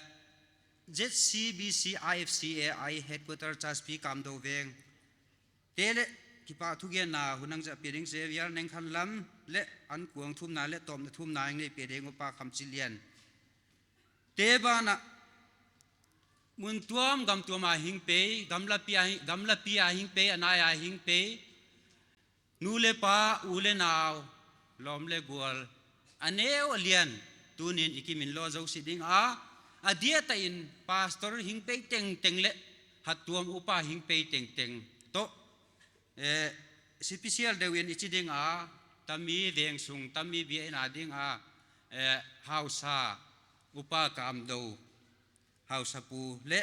Z C B C I F C A I headquarter Church Pi Kam Do Veng te le kipahthu genna hun ang zah pia ding Xavier Neng Khan Lam le an kuang thumna le tawpna thumna ing nei pia ding uh Pa Kham Ci Lian. Te banah mun tuam gam tuam a hing pei, gamlapi a hing, gamlapi a hing pei, a nai a hing pei, nu le pa, u le nau, lawm le gual, a neu a lian, tunin i kimin law zo si ding a, a diatah in pastor hing pei tengteng le Hatuam upa hing pei tengteng tawh, eh, special deuh in i ci ding a, tami veng sung, tami bia in a ding a, eh, hausa upa Kam Do, hausa pu le,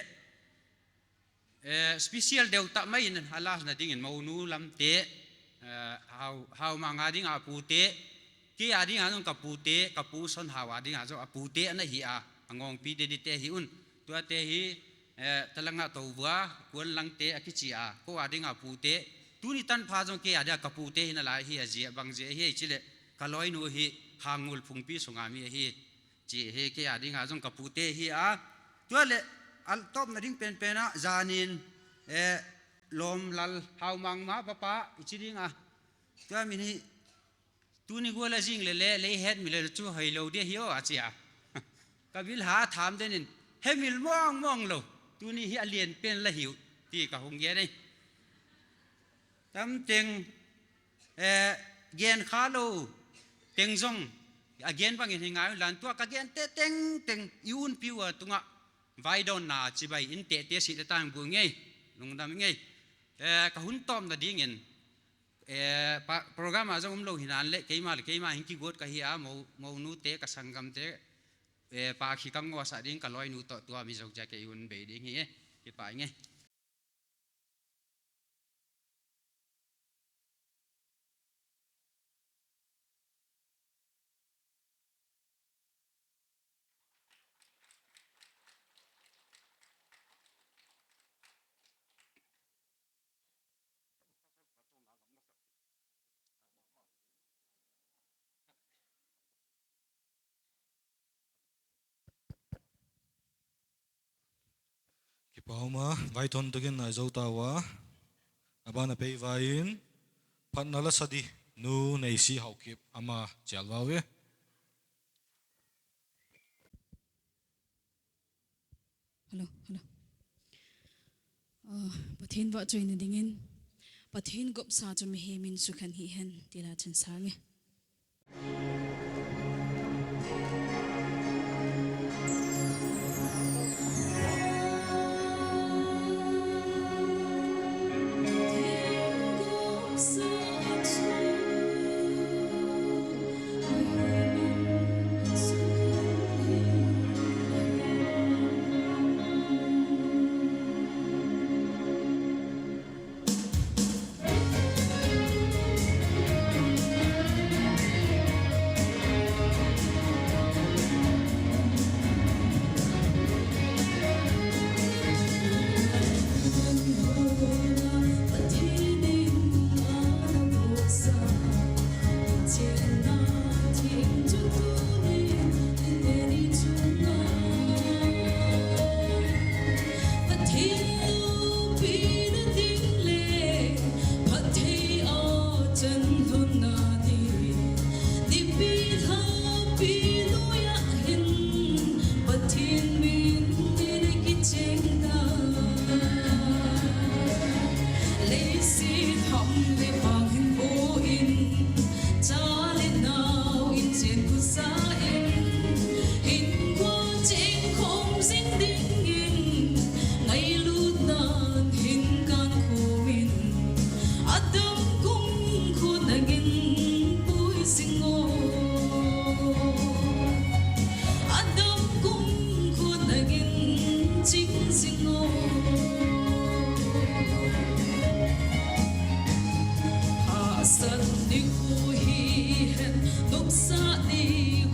eh, special deuh tak mai in a lasna dingin monu lamte, eh, hau, hau manga ding a pute, kei a ding a zong ka pute, ka pu Son Hau a ding a zong a pute a na hi a, a ngawngpi dedite hi un. Tuate hi, eh, talangah tovua, kuan langte a kici a, ko a ding a pute. Tuni tanpha zong kei a ding a ka pute hi na lai hi a zia, bang zia hi a i ci le, ka lawinu hi, Hangul phungpi sunga mi a hi. Ci hi kei a ding a zong ka pute hi a. Tua le, a tawpna ding penpen ah, zanin, eh, Lawm Lal Hau Mang ma papa, i ci ding a. Tua min hi, tuni gual a zing le le, lei het mi le cu hoi lo dia hi aw, a ci a. Ka bil ha tham denin, he mil mawngmawng lo, tuni hi a lian pen la hi uh, ti ka hung gen ei. Tam teng, eh, gen kha lo teng zong a gen bangin hi ngai un lan, tua ka gente tengteng i unpi uh a tungah vaidawnna cibai in tehte sih le tang bu ngei, lungdam ngei. Eh, ka hun tawpna dingin, eh, pa, program ah zong um lo hi nan le keima le keima hing kiguat ka hi a, mo, mo nute ka sanggamte, eh, pa khi kam ngawsah ding ka lawinu tawh tua mi zok zia kei hun bei ding hi e, kipai ngei. Kipa um a, vaithon takin nai zo ta uh a, a ban a pei vai-in phatna la sa dih Nu Nei Si Hau Kip ama cial va uh e. Hello, hello. Ah, Pathian vahchoina dingin Pathian gopsa cu mihem in sukhan hi hen ti la chan sa nge. Nipi thapi nuai-ah hin Pathian min in a kiceng ta. Leiset ham le vang hin bo in, ca le nau in cian khusa in, hin khua cing khawm zing dingin, ngailutna in hin kan khawm in, a dam kumkhua nangin pui zing aw. A dam kumkhua nangin cing zing aw. Haksat ni khu hi hen, nuksa ni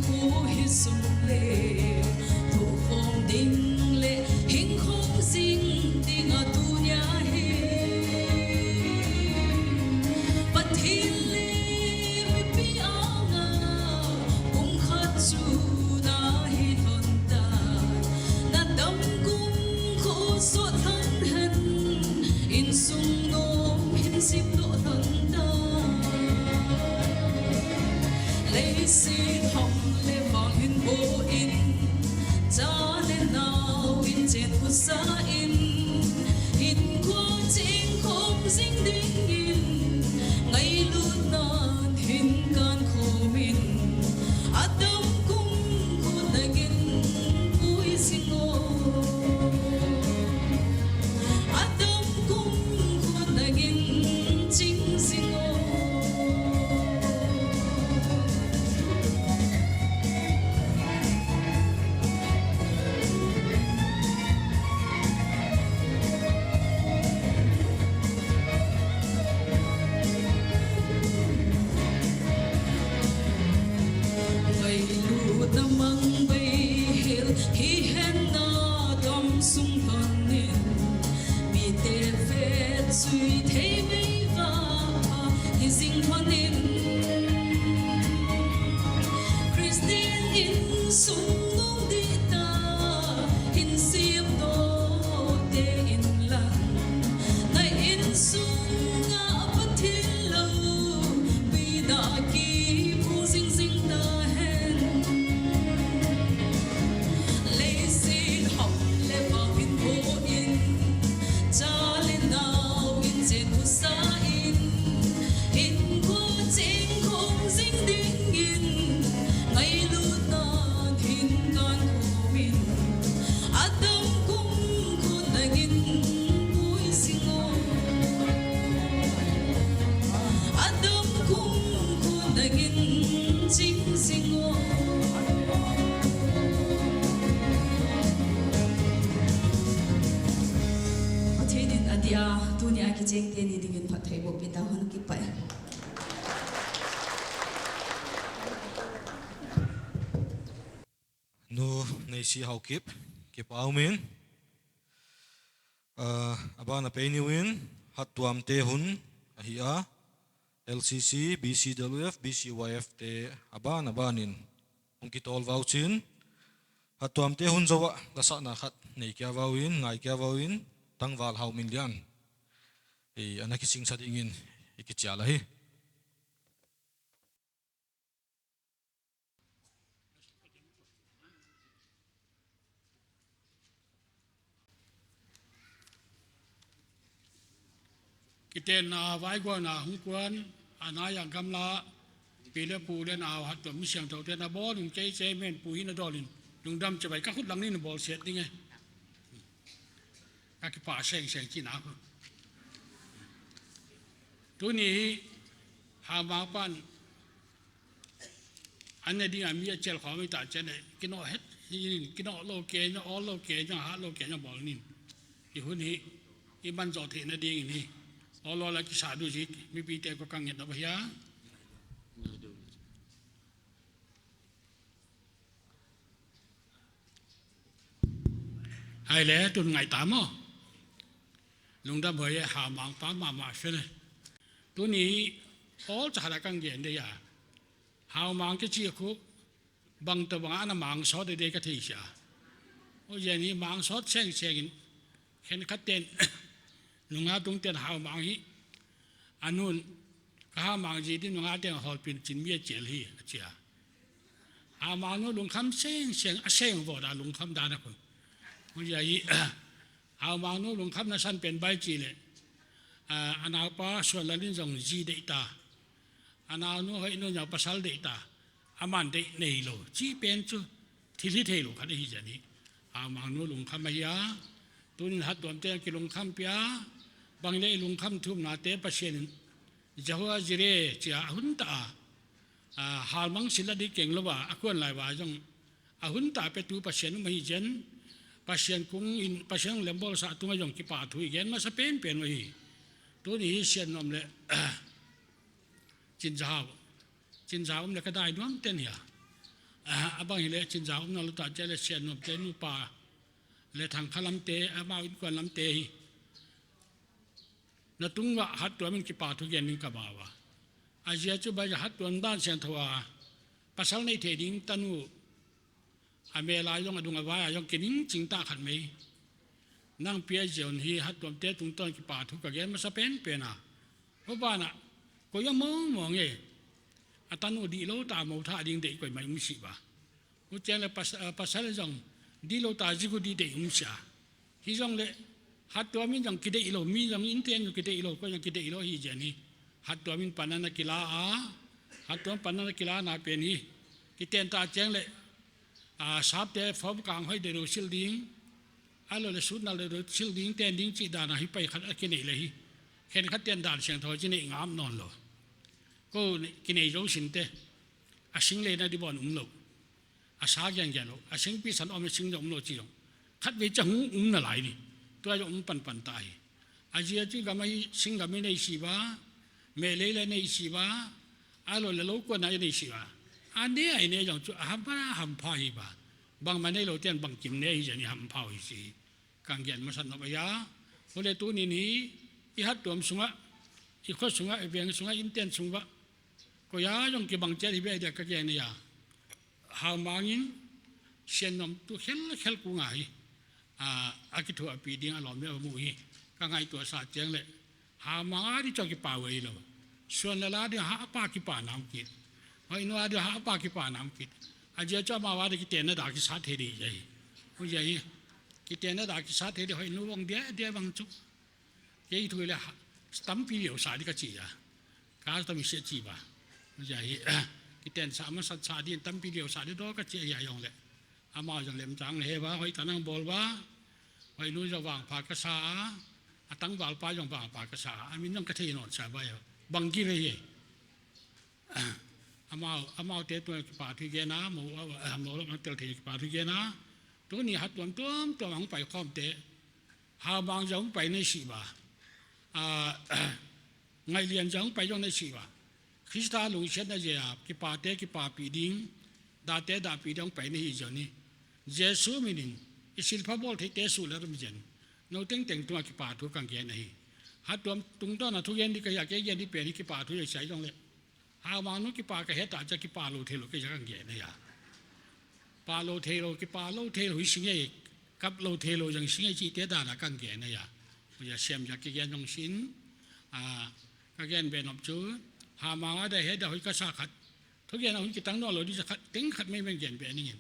khu hi sung le, thukhawm ding le hing khawm zing ding a tuni-a hi. Pathian le mipi anga kum khat cu na hi hlon ta. Na dam kumkhua suak hlon hen, inn sung nuam hin zim dawh hlon ta. Leiset ham le vang hin bo in, ca le nau in cian khusa in, hin khua cing khawm zing dingin, ngailutna in hin kan khawm in, a dam kumkhua nangin pui zing aw. A dam kumkhua nangin cing zing aw. Ngailutna mang bei hel hi hen, na dam sung hlon in, mite vet zui thei bei vang pha hi zing hlon in, Khristian inn sung nung dih ta, hin siam dawh te in lang, na inn sungah Pathian lo pina kiphu zingzing ta hen. Leiset ham le vang hin bo in, ca le nau in cian khusa in, hin khua cing khawm zing dingin, ngailutna in hin kan khawm in, a dam kumkhua nangin pui zing aw. A dam kumkhua nangin cing zing aw. Pathian in a dia, tuni a kicingte ni dingin phattheih bawh pia ta hen. Kipai. Nu Neisi Haokip, kipa um ing. Ah, a ban a pei ni uh in, hattuamte hun ahi a, L C C, B C W F, B C Y F te a ban a ban in hong kitawl va uh cin, hattuamte hun zo ah lasakna khat nei kia va uh in, ngai kia va uh in, tangval Hau Min Lian, i, a na kisingsa dingin i kicial ahi. Kitenna, vaiguana, hong kuan, a nai a gamla, pi le pu le nau, hattuam mi siangthote na bawl in, kei cei men pu hi na dawl in, lungdam cibai ka khut lang nin bawl siat ding e. Ka kipa sengseng cina. Tuni hi, Haumang pan, an ne ding a mi a cial khawm i ta cian e, kinawh het, hi in, kinawh lo ke, na awl lo ke, na hat lo ke, na bawl nin. I hun hi, i man zawh theihna dingin hi. Awl awl a kisa duh zik, mipite ko ka nget na ba hia? Hai le, tun ngaih ta maw. Lungdam huai e, Haumang pa mahmah se le. Tuni awl ca khat a kang gen de ya. Haumang kici khu bang tawh bang a na mang sawt de de ka thei sia. Aw, zen hi mang sawt sengseng in. Khen khat ten, nunga tung ten Haumang hi. A nun Ka Haumang zi din nungah teng hawlpin cin mi a cial hi a cia. Haumang nu lungkham seng seng a seng vawt a lungkham dan a khun. Hong zia hi. Haumang nu lungkham na san pen bai ci le, a naupa Suan Lal in zong zi deih ta. A naunu hoih nu nau pasal deih ta. A man deih nei lo ci pen cu thil hi thei lo khat ahi zia ni. Haumang nu lungkham ahi a, tunin Hattuamte kilungkham pia. Bang le i lungkham thumnate Pasian in Jehovah Jireh cia a hun ta a, a, halmang sila di keng lo a, a kuan lai va zong a hun ta petu Pasian um ahi zen. Pasian kung in Pasian lembol sa tunga zong kipa thu i gen masa penpen uh hi. Tuni hi Sian Nuam le Cin Za Hau. Cin Za Hau um le ka dai nuam ten hi a. A bang hi le Cin Za Hau um na lo ta cia le Sian Nuam te nupa le Thang Kha lamte, amau innkuan lamte hi. Na tung vah Hattuam in kipa thu gen ding ka bau a. A zia cu bai Hattuam dan siangtho a pasal nei thei ding tanu a mel a zong a dung a vai a zong kining cing ta khat mei. Nang pia zion hi Hattuamte tungtawn kipa thu ka gen masa penpen a. Hua banah koi a mawngmawng e. A tanu dih lo ta mo tha ding deih koi mai um sih ba. Hu ciang le pas-, a, pasal zong dih lo ta zik uh dih deih um sia. Hi zong le Hattuam in zong kideih lo, mi zong innten zong kideih lo, koi zong kideih lo hi zian hi. Hattuam in panan a kila a, Hattuam panan a kila na pen hi. Kiten ta ciang le, a, sapte fawm kang hoih deuh deuh sil ding, a lo le sut nal deuh deuh sil ding, ten ding cih dan a hi pai khat a kineih le hi. Khen khat ten dan siangtho ci neih ngam nawn lo. Ko kinei zo sinte, a sing le na di bawn um lo. A sa giangian lo, a singpi san om a sing zong um lo ci zong khatvei ca hung um na lai ni. Tua zong um panpan ta hi. A zia ci gam ahi sing gam i nei si ba, meh lei le nei si ba, a lo le lo kuan a i nei si ba. A ne a i ne zong cu a ham a hampha hi ba. Bangmah nei lo tian bangkim ne hi zia ni hampha hi si hi. Kang gian masa nop a ya. Hule tunin hi i Hattuam sungah, i khua sungah, i veng sungah, innten sungah koi a zong kibang ciat hi bia dia ka gen a ya. Haumang in Sian Nuam tu khelkhel kung a hi. A, a kithuahpih ding a lawm a mu hi. Ka ngaihtuah sa ciang le Haumang a di cawk kipa uh ei lo. Suan Lal a di hapa kipa nam kit. Hoih nu a di hapa kipa nam kit. A zia cu amau a di kitenna da kisat thei di zia hi. Hu zia hi. Kitenna da kisat thei di hoih nu vong dia dia bang cu. Kei thu le ha, tampi liau sa di ka ci a. Ka tam i sia ci ba. Zia hi, kiten sa masat sa di tampi liau sa di daw ka ci a, zia zong le. Amau zong lemcang he ba, hoih tanang bawl ba. Hoih nu zong vangpha ka sa a. A tangvalpa zong vangpha ka sa a. A min zong ka thei nawn sa ba ya. Bang gil hi. Amau, amaute tua kipa thu gen a, mo, mo lo ang tel thei kipa thu gen a. Tuni Hattuam tuamtuam ang pai khawmte. Haumang zong pai nei si ba. A, Ngaihlian zong pai zong nei si ba. Khrista lungsiatna zia kipate kipapih ding, date dahpih ding pai nei hi zong ni. Jesu minin i silpha bawl theite suh le rum zian. No tengteng tungah kipa thu kang gen ahi. Hattuam tungtawn a thugen di ka hi a, kei gen di pen hi kipa thu zia siai zong le. Haumang nu kipa ka het a cia kipa lo thei lo kei cia kang gen a ya. Pa lo thei lo, kipa lo thei lo hi sing ei, kap lo thei lo zang sing ei cihte dan a kang gen a ya. Hu ya siam ya kigen zong sin, a, ka gen be nop cu, Haumang a da het da hoih ka sa khat. Thugen a hun kitang nawn lo di cia khat, teng khat mei meng gen be ningin.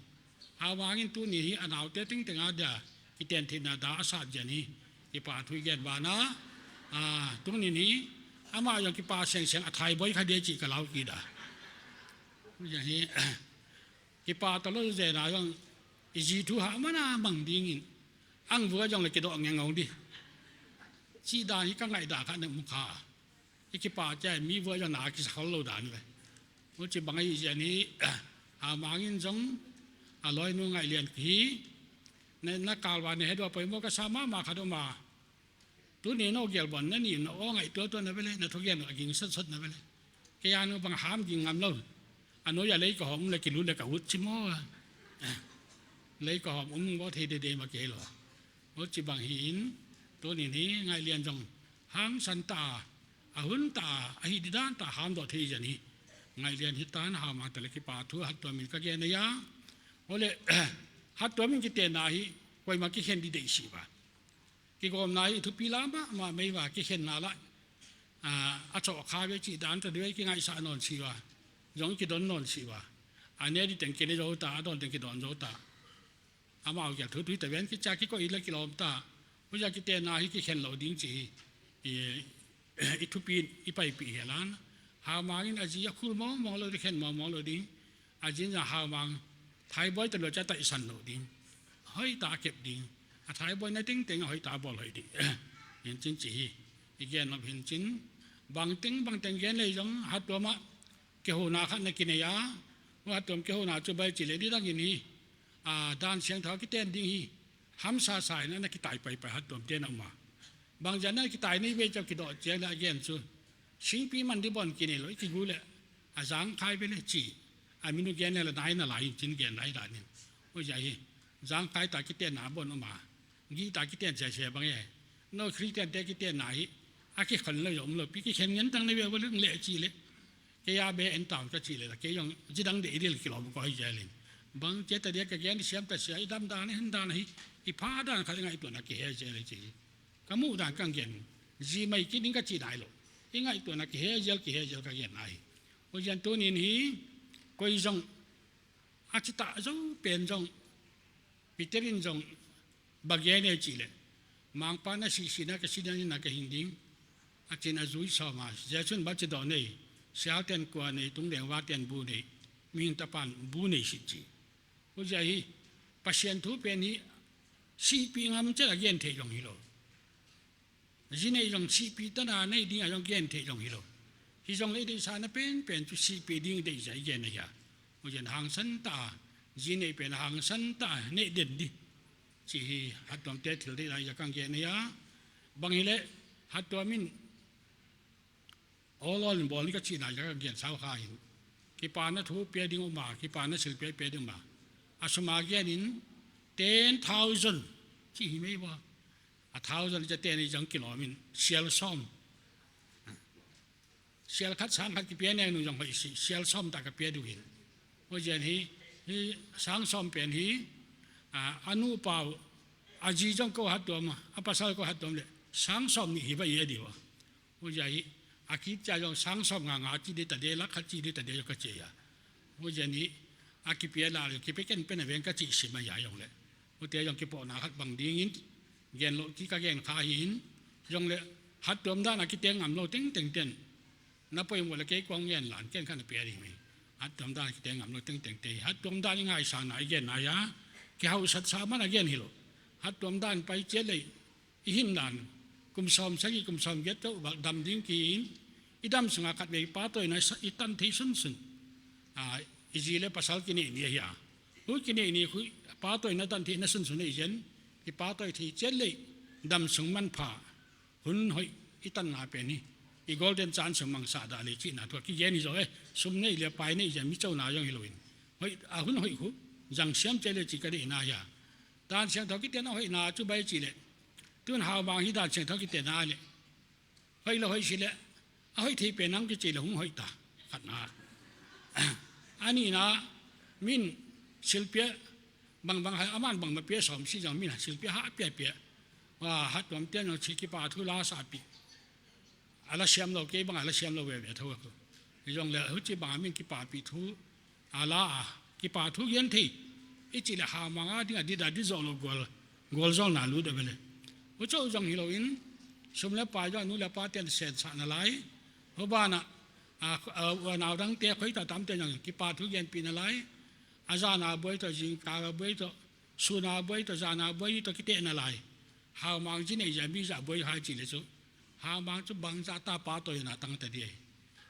Haumang in tuni hi a naute tengteng a dia kiten theihna da a sat zian hi. Kipa thu i gen bana, a, tuni ni, amah zong kipa sengsiang a thai boi kha dia cih ka lau kida. Zian hi, kipa ta lo zena zong i zi thu hah mana mang dingin ang vua zong le kidawh ngengau di. Cih dan hi ka ngaih dan kha na mu kha. I kipa cia mi vua zong na kisa khol lo dan ve. Mu ci bang a i zian hi, Haumang in zong a lawinu Ngaihlian hi. Na, na kalva na het ua poimaw ka sa mahmah khat om a. Tuni no gial bon na ni na aw ngaih tuatuan na vele, na thugen a ging satsat na vele. Kei a nu bang ham ging ngam lo. A noi a lei ka hawm le kilut le ka ut ci maw a. Lei ka hawm um baw thei dede ma kei lo. Aw ci bang hi in, tunin hi Ngaihlian zong hangsan ta a, a hun ta a, a hih didan ta ham dawh thei zian hi. Ngaihlian hi tan Haumang ta le kipa thu Hattuam in ka gen a ya. Aw le, Hattuam in kitenna hi, koima kikhen di deih si ba. Kigawmna hi thupi la mahmah mei va kikhenna lah. a, a cawh kha ve cih dan tawh dih ve, kingaihsah nawn si uh a, zong i kidon nawn si uh a, a ne dih teng kine zo ta, a dawn teng kidon zo ta. Amau gel thu tui ta ven, kicia kikoih le kilawm ta. Huzia kitenna hi kikhen lo ding ci hi. I, i thupi in i paipih hi a lan. Haumang in a zi a khul mawngmawng lo ding, khen mawngmawng lo ding. A zi in a haumang thaibuai ta lo cia taihsan lo ding. Hoih ta a kep ding. A thaibuai na tengteng a hoih ta a bawl hoih ding. Hi in cin ci hi. I gen nop hi in cin. Bangteng bangteng gen lei zong Hattuam ah kehona khat na kinei a, Hattuam kehona cu bai ci le dih dangin hi, a, dan siangtho a kiten ding hi. Hamsa sa in a na kitai paipai Hattuam te na um a. Bangzia na kitai nei ve ciau kidawh ciang le a gen cu, singpi man dih bawn kinei lo, i kigu le a zangkhai ve le ci. A min uh gen le la nai na lai in cin gen lai dan in. Huzia hi, zangkhai ta kitenna bawn um a. Gih ta kiten siasia bang e. No Khristian te kitenna hi a kikhon lo zong um lo pi, kikhen ngen tang nei ve ua leng leh ci le. Kei a be en tawn ka cih leh, kei zong zi dang deih dil kilawm kawh hi zel in. Bang cia ta dia ka gen siam ta sia, i dam dan, i hen dan hi, i pha dan khat i ngaihtuahna kihe zel hi ci hi. Ka muh dan kang gen, zi mai kit ding ka cih nai lo. I ngaihtuahna kihe zel, kihe zel ka gen nai hi. Ua zian tunin hi, koi zong a citah zo pen zong, Peter in zong bang gen e cih leh, Mangpa na sihsihna ka si ding, na ka hing ding. A cin a zui sawm a, Jesuh in bang ci dawn ei, sialten kua nei, tungleng vaten bu nei, mihing tapan bu nei sit ci. Huzia hi, Pasian thu pen hi, sihpih ngam ciat a gen theih zong hi lo. Zi neih zong sihpih tana neih ding a zong gen theih zong hi lo. Hi zong le i deihsakna penpen cu sihpih ding deihzia i gen ahi a. Huzia hangsan ta a, zi neih pen hangsan ta a neih den dih. Ci hi Hattuam te thil deihna i a kang gen ahi a. Bang hi leh Hattuam in awl awl in bawl ni ka cihna i a kang gen sau kha in. Kipana thu pia ding um a, kipana silpia pia ding um a. A sum a gen in ten thousand ci hi mei bua. A thousand i ca ten i zang kilawm in sial sawm. Sial khat sang khat kipia neng nung zong hoih si, sial sawm ta ka pia duh hin. Hua zian hi, hi sang sawm pen hi, a, a nupa uh, a zi zong ko Hattuam, a pasal ko Hattuam le, sang sawm nih hi va i a dih uh. Hua zia hi, a kit cia zong sang sawm nga nga ci dih ta dih, lak khat ci dih ta dih zong ka ci a. Hua zian hi, a kipia la le, kipia ken pen a veng ka ci sim a ya zong le. Hua tia zong kipawhna khat bang dingin, gen lo ki ka gen kha hi in, zong le, Hattuam dan a kiteng ngam lo tengteng ten. Na poimawh le kei kuang ngen lan ken khan a pia ding hi. Hattuam dan kiteng ngam lo tengteng te hi. Hattuam dan i ngaisang na i gen na ya. Kihauhsat sa man a gen hi lo. Hattuam dan pai ciat lei i hin dan. Kum sawm sagih kum sawm giat to bak dam ding ki in. I dam sunga khat vei patawina i tan thei sunsun. A, i zi le pasal kineih ni ahi a. Hu kineih ni khu patawina tan thei na sunsun ei zen. I patawi thei ciat lei dam sung manpha. Hun hoih i tanna pen hi. I golden chance mangsa dah le cihna thu a kigen hi zaw e. Sum neih le pai neih zia mi cona zong hi loin. Hoih, a hun hoih khu zang siam cia le ci ka deihna hi a. Dan siangtho kitenna hoihna cu bai ci le. Tun Haumang hi dan siangtho kitenna le. Hoih lo hoih si le. A hoih thei pen nang kici le hung hoih ta. Khatna. A nihna min silpia bangbang hai a man bangmah pia sawm si zang min silpia hah pia pia. Wa, Hattuam tian zong ci kipa thu la sa pi. A la siam lo, kei bang a la siam lo veve tho a ko. Zong le huci bang a min kipapih thu a la a, kipa thu gen thei. I ci le Haumang a ding a dida di zawh lo gual, gual zawlna lut a vele. Huco zong hi loin, sum le pai zong a nu le pa tian sen sah na lai. Hubana, a, a, a nau dang te khoi ta tam te zong kipa thu genpih na lai. A zana buai tawh, zingkal a buai tawh, suna buai tawh, zana buai tawh kiteh na lai. Haumang ci nei zia mi zah buai hai ci le cu. Haumang cu bangzah ta patawina tang ta dih.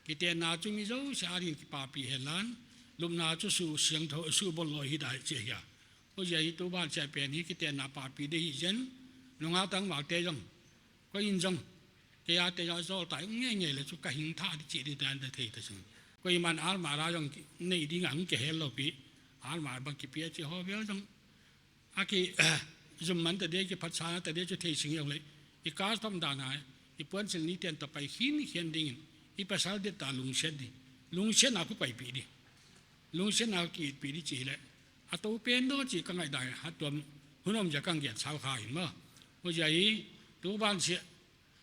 Kitenna cu mi zosia a ding kipapih hen lan, lupna cu su siangtho, su bolh lawi hi dai ci ahi a. Hua zia hi tu ban cia pen hi kitenna papih dih hi zen, nunga tang malte zong, koi in zong, kei a te zong a zawl ta ung ngeingei le cu ka hing thah dih cih dih dan ta thei ta sing. Koi man almara zong neih ding a hung kehel lo pi, almara bang kipia ci haw vial zong, a ki, zum man ta dih, kiphatsa na ta dih cu thei sing zong le, i kar tom dan a, i puansil ni tian ta pai khin khian dingin, i pasal dit ta lungsiat dih, lungsiatna khu paipih dih, lungsiatna khu ki itpih dih ci hi le, a to pen daw ci ka ngaih dan, Hattuam hun om zia kang gen sau kha in maw. Hua zia hi, tu ban sia,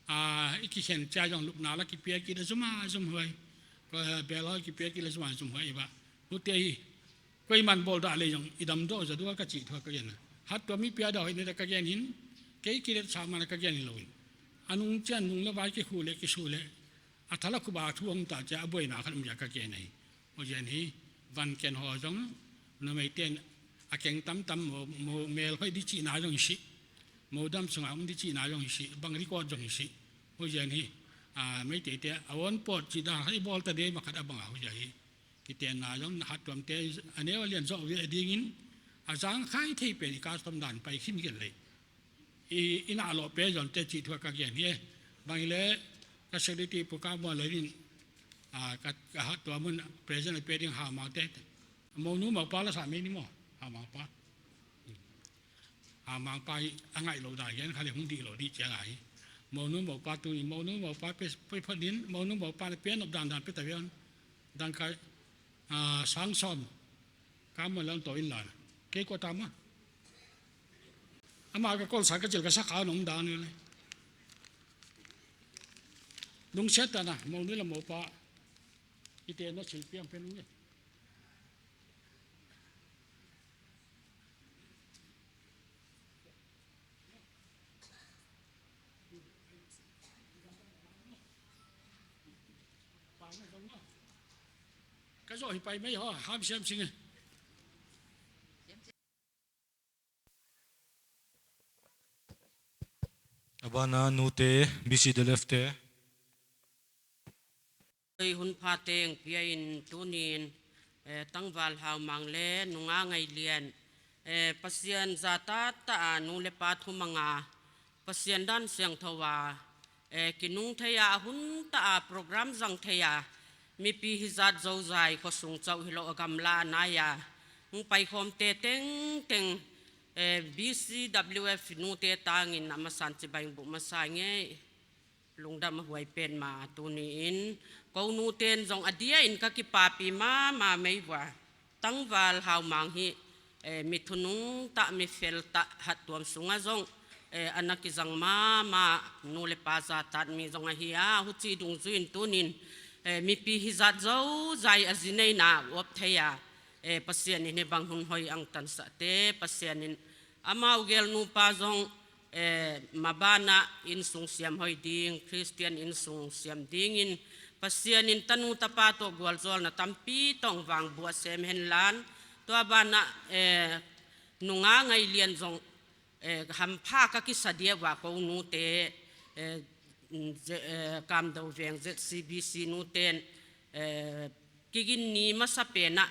A, i kikhen cia zong lupna la kipia kit a zum a zum huai. Ko, eh, bel hawl kipia kit la zum a zum huai i ba. Hute hi, koi man bawl dah lei zong i dam dawh zaw dua ka cih thu a ka gen a. Hattuam mi pia dah hoih ne da ka gen hin, kei kilet sa man a ka gen hi lo in. A nung cian nung le vai kikhu le kisu le. A thala khuba thu hong ta cia a buaina khat um cia ka gen a hi. Huzian hi, van ken haw zong, numei ten a keng tamtam mo, mo mel hoih di cihna zong hi sih. Mo dam sunga um di cihna zong hi sih, bang record zong hi sih. Huzian hi, a, Meiteite a on pawt cih dan khat i bawl ta dei makhat a banga huzian hi. Kitenna zong na hattuamte a neu a lian zawh ve a dingin a zangkhai thei pen i custom dan pai khin gen lei. I, i na lawh pe zon te cih thu a ka gen hi e. Bang hi le ka security pu ka muan lei in, a, ka, ka hattuam mun present a pe ding ha mau te. Monu mau pa la sa mei ni maw? Ha mau pa. Ha mau pa hi a ngaih lo da gen kha le hung dih lo dih ciang a hi. Monu mau pa tu ni, monu mau pa pe, pe phot din, monu mau pa le pe nop dan dan pe ta ve on. Dan kai, a, sang som. Ka muan lang to in la. Kei ko ta ma. Ama ka kol sa ka cil ka sa kha nong dan ni le. Lungsiat ta na, monu le mau pa. I te no cil piang pe nung e. Ka zawh hi pai mei haw, ham siam sing e. A bana nute, B C W F te. Hun pha teng pia in tunin, eh, tangval haumang le nunga ngailian, eh, Pasian za tata a nu le pa thumanga, Pasian dan siangtho a, eh, kinung thei a, a hun ta a program zang thei a, mipi hizat zozai khuasung cauh hi lo a gamla a nai a hong paikhawmte tengteng, eh, B C W F nute tangin a masan cibai buh masa ngei. Lungdam a huai pen ma tuni in ko nuten zong a dia in ka kipapi mama mei vua. Tangval haumang hi, eh, mi thunung tah, mi fel tah, hattuam sungah zong, eh, a na kizang mama nu le pa zatat mi zong ahi a, huci dungzui in tunin, eh, mipi hizat zozai a zineina uap thei a, eh, Pasian in hi bang hun hoi ang tansahte Pasian in amau gelnupa zong, eh, mabanah innsung siam hoi ding, Khristian innsung siam dingin Pasian in tanu tapa tawh gualzawlna tampi tawh vang buah sem henlan, tua banah, eh, nunga ngailian zong, eh, hampha ka kisa dia vua ko nute, eh, ze-, eh, Kamdo Veng Z C B C nuten, eh, kigin ni masa penah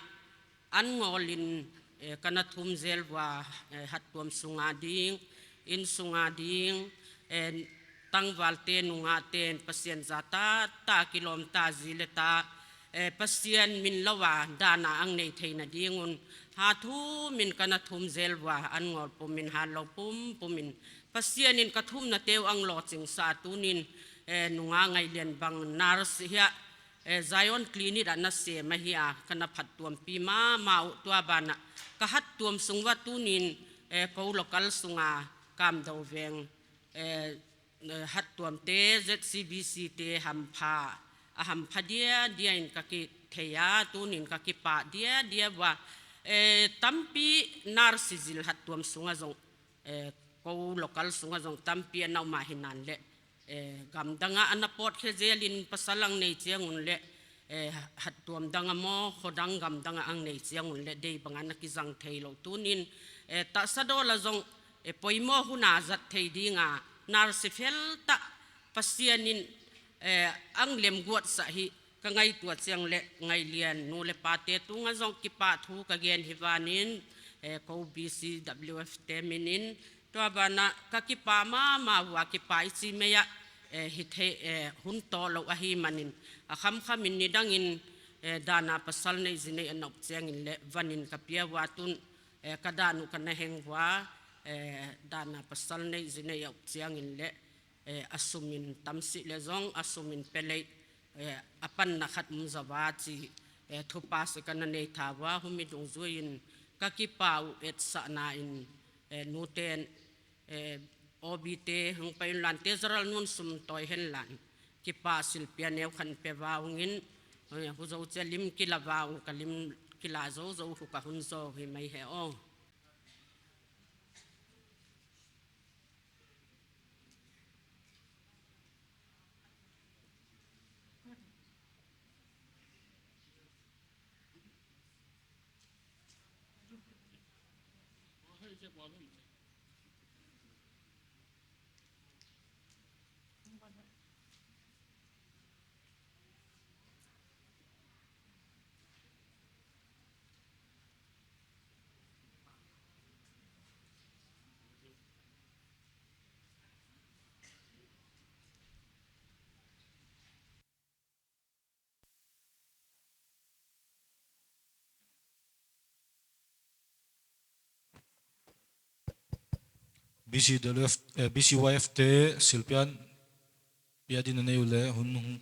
an ngawlin, eh, ka na thum zel vua, eh, hattuam sunga ding, inn sunga ding, eh, tangvalte nungah ten Pasian za tata kilawmta zi le ta, eh, Pasian min lo a dana ang nei theina dingun ha thumin ka na thum zel vua an ngawl pumin ha lo pumpumin Pasian in ka thumna teu ang lawcingsa tunin, eh, nunga ngailian bang nurse hiah, eh, Zion Clinic ah na sem ahi a, ka na phattuampi mama uh tua banah ka hattuam sung vua tunin, eh, ko local sunga Kamdo Veng, eh, eh, hattuamte Z C B C te hampha, a hampha dia dia in ka kithei a, tunin ka kipah dia dia vua, eh, tampi nurse zil hattuam sunga zong, eh, ko local sunga zong tampi a na um a hinan le, eh, gamdanga a na pawtkhia zelin pasal ang nei ciangun le, eh, hattuam danga maw, khuadang gamdanga ang nei ciangun le dei banga na kizang thei lo tunin, eh, tahsa dawla zong, eh, poimaw huna zat thei dinga nurse fel tah Pasian in, eh, ang lemguatsah hi ka ngaihtuah ciang le ngailian nu le pate tunga zong kipah thu ka gen hi vanin, eh, ko B C W F te minin tua banah ka kipah mama vua kipah i ci mei ah, eh, hi thei, eh, hun tawh lo ahi manin a khamkhamin nidangin, eh, dana pasal neih zi neih a na up ciangin le vanin ka pia vua tun, eh, ka dan uh ka na heng vua, eh, dana pasal neih zi neih a up ciangin le, eh, a sumin tamsih le zong a sumin pia lei, eh, a panna khat um zava ci, eh, thupha si ka na nei tha vua humi dungzui in ka kipah uh etsahna in, eh, nuten, eh, O B te hong pai un, Lante Zaral nun sum tawi hen lan, kipa silpia neu khan pe va ung in, eh, hu zo cia lim kila va ung, ka lim kila zo zo hu ka hun zo hi mai he aw. B C W F, eh, B C Y F te silpian pia din a nei uh le hun hong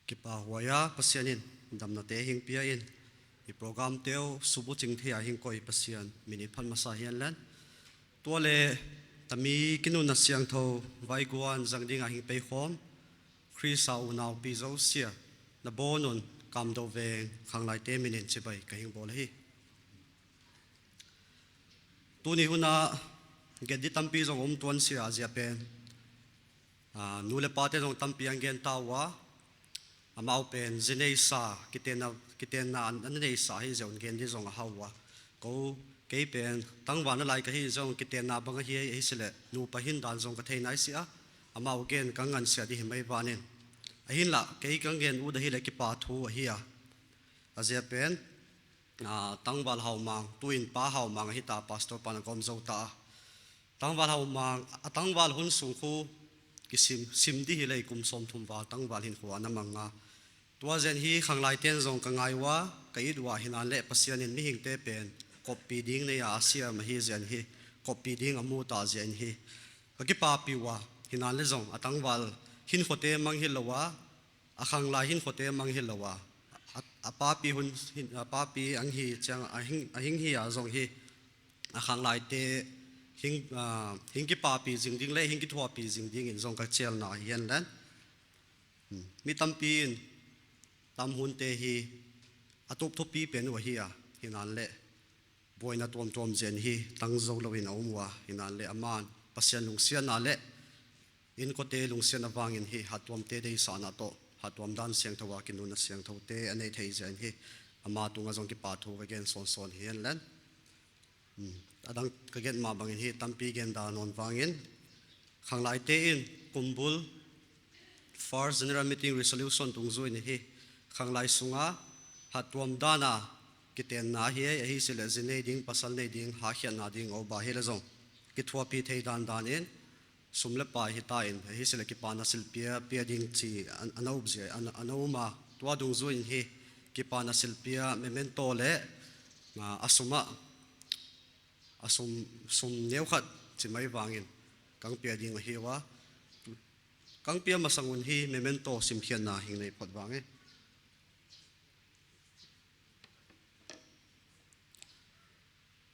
Kipa huai a, Pasian in damnate hing pia in, i program teu subucing thei a hing koi Pasian min i phat masa hian len. Tua le tami kinunna siangtho vaiguan zang ding a hing peikhawm Khrista unaupi zosia na bawn un Kamdo Veng khanglaite minin chibai ka hing bawl hi. Tuni huna gen di tampi zong om tuan sia a zia pen, a, nu le pate zong tampi an gen ta uh a, amau pen zi neisa, kitenna, kitenna an, an neisa hi zia un gen di zong a hau uh a. Ko, kei pen tangval na lai ka hi zong kitenna bang ahi, ahi sileh nupa hin dan zong ka thei nai si a, amau gen ka ngan sia di hi mai vanin. Ahinlah kei ka gen ut ahi le kipa thu ahi a. A zia pen, a, tangval haumang, tuin pa haumang ahi ta, pastor pan a gawm zo ta a. Tangval haumang, a tangval hun sung khu kisim, sim di hi lei kum sawmthum val tangval hin khu a na mang a. Tua zen hi khanglaiten zong ka ngai uh a, ka it uh a, hinan le Pasian in mihingte pen koppi ding nei a a siam ahi zen hi, koppi ding a mu ta zen hi. Ka kipapi uh a, hinan le zong a tangval hin khuate mang hi lo a, a khanglai hin khuate mang hi lo a, a, a papi hun hin, a papi ang hi ciang a hing, a hing hi a zong hi, a khanglaite hing, a, hing kipapi zing ding le hing kithuapi zing dingin zong ka cialna hi hen len. Hmm. Mi tampi in tam hunte hi a tup thupi pen uh ahi a, hinan le buaina tuamtuam zen hi tang zo loin a um uh a, hinan le aman Pasian lungsiatna le innkuante lungsiatna vangin hi hattuamte deisahna tawh hattuam dan siangtho a kinunna siangthote a nei thei zen hi, ama tungah zong kipa thu ka gen sawnsawn hi hen len. Hmm. A dang ka gen mah bangin hi tampi gen dah nawn vangin, khanglaite in kumbul First General Meeting Resolution dungzui in hi khanglai sunga hattuam dana kitenna hi ei, ahi sileh zi nei ding, pasal nei ding, hakhiatna ding a uba hi le zong kithuapi thei dandan in sum le pai hi ta in, ahi sileh kipana silpia pia ding ci a, a na up zia, a na, a na um a, tua dungzui in hi kipana silpia memento le, a, a sumah a sum, sum neu khat ci mai vangin kang pia ding ahi uh a, kang pia masang un hi memento simkhiatna hing nei phot vang e.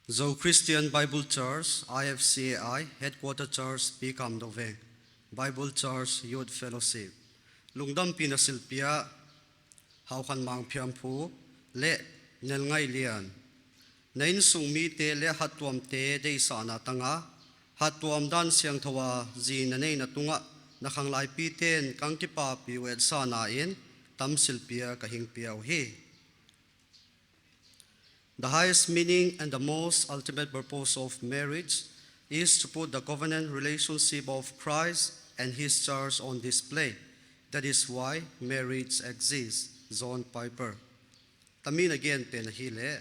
Zo Christian Bible Church, I F C A I, Headquarter Church, Pi Kam Do Veng, Bible Church Youth Fellowship, lungdampihna silpia Hau Khan Mang Phiamphu le Nel Ngaih Lian, na innsung mite le hattuamte deisahna tanga hattuam dan siangtho a zi na neihna tungah na khanglaipite in kang kipapi uh etsahna in tam silpia ka hing pia uh hi. The highest meaning and the most ultimate purpose of marriage is to put the covenant relationship of Christ and His church on display. That is why marriage exists. John Piper. Tamin a gen pen ahi leh,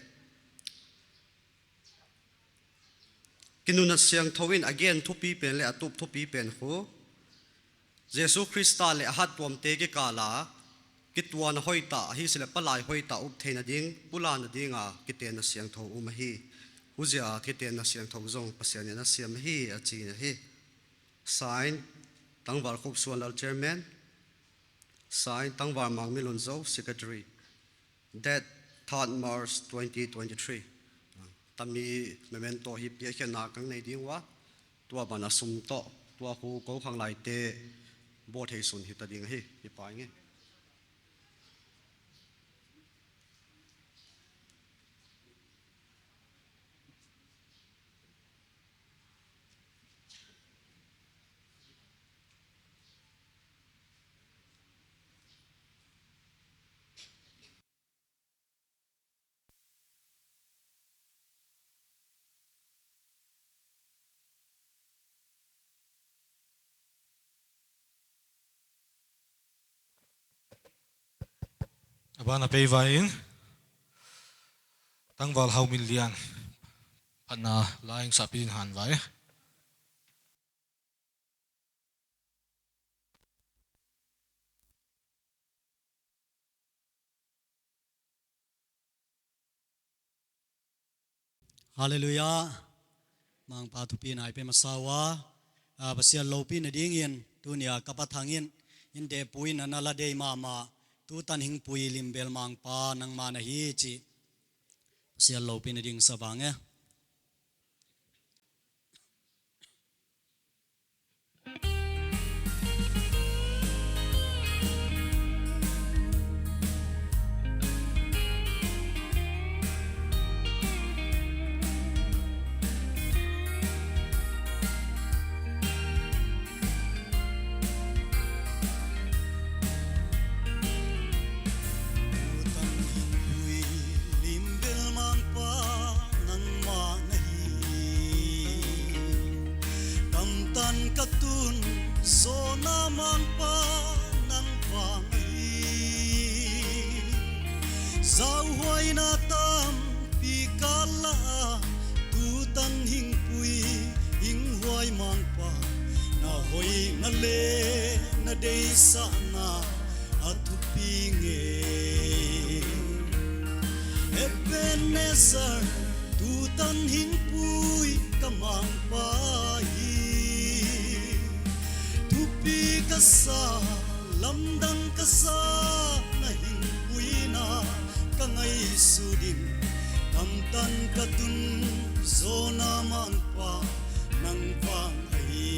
kinunat siangtho in a gen thupi pen le a tup thupi pen khu Jesu Khrista le a hattuamte kikala kituana hoihta ahi sileh palai hoihta up theihna ding, pulakna dinga kitenna siangtho um ahi. Uzia a thitenna siangtho zong Pasian in a siam hi, a ci na hi. Sign, Tangval Khupsuan Lal, Chairman. Sign, Tangval Mang Min Lun Zo, Secretary. Date, third March twenty twenty-three. Tami memento hi piakhia na kang nei ding ua, tua ban a sum tawh, tua khu ko khang laite bawl thei sun hi ta ding hi, hi pai nge. A ban a pei vai in Tangval Hau Min Lian phatna lai in sahpi in han vai. Halleluiah. Mangpa thupi nai pe masa ua, a, Pasian lopi na dingin tunia ka pa thangin in dehpui na na la dei mahmah, tutan hingpui limbel Mangpa nangma na hi ci. Pasian lopi na ding sa vang e. Tutan hingpui limbel Mangpa nangma na hi. Kamtan ka tun zawna Mangpa nang vang ahi. Zauhuaina tampi ka la a, tutan hingpui hinghuai Mangpa, na hoihna le na deisahna a thupi nge. Ebenezer, tutan hingpui ka Mangpa hi. Thupi ka sa, lamdang ka sa, na hingpuina ka ngaihsut in, kamtan ka tun zawna Mangpa nang vang ahi.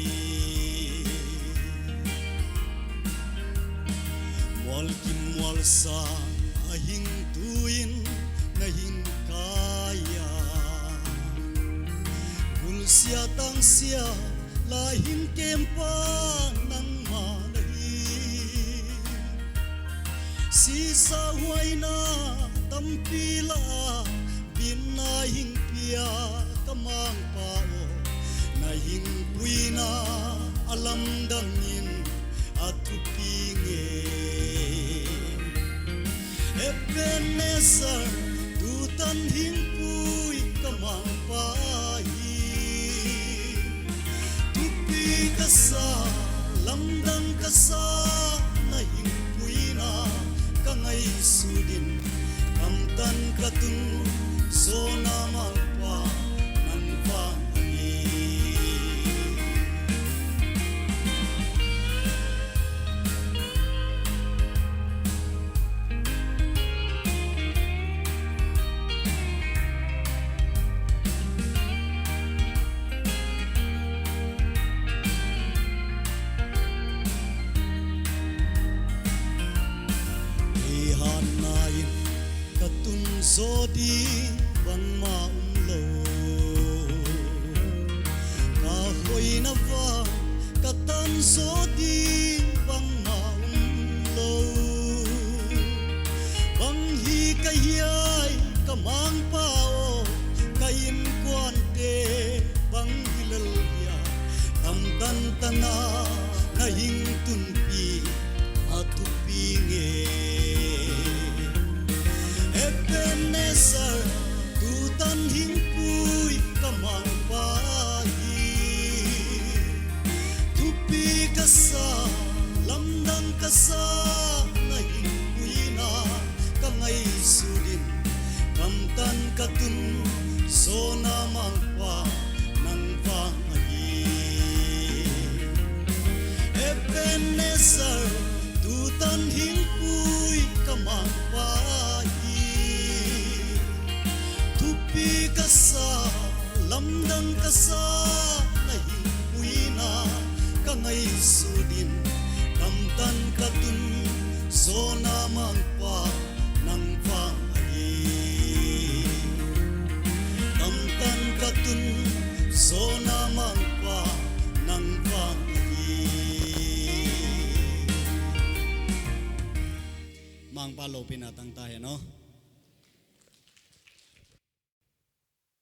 Mual kim mual sang a hing tu-in na hing kai a, gulsia tangsia lai hing kempa nangma na hi. Sisa huaina tampi la a, bitna hing pia ka Mangpa aw, na hingpuina a lamdang in a thupi nge. Ebenezer, tutan hingpui ka Mangpa hi. Thupi ka sa, lamdang ka sa, na hingpuina ka ngaihsut in, kamtan ka tun zawna Mangpa nang vang ahi. Ei hatna in ka tun zaw ding bangmah um lo. Ka hoihna vang ka tan zaw ding bangmah um lo. Bang hi ka hiai ka Mangpa aw, ka innkuante bang hi lel hia, kamtan tana na hing tunpih a thupi nge. Ebenezer, tutan hingpui ka Mangpa hi. Thupi ka sa, lamdang ka sa, na hingpuina ka ngaihsut in, kamtan ka tun zawna Lamdang ka sa na hi uina ka ngaihsut in, kamtan ka tun zawna Mangpa nang vang ahi. Kamtan ka tun zawna Mangpa nang vang ahi. Mangpa lopina tangta hen aw.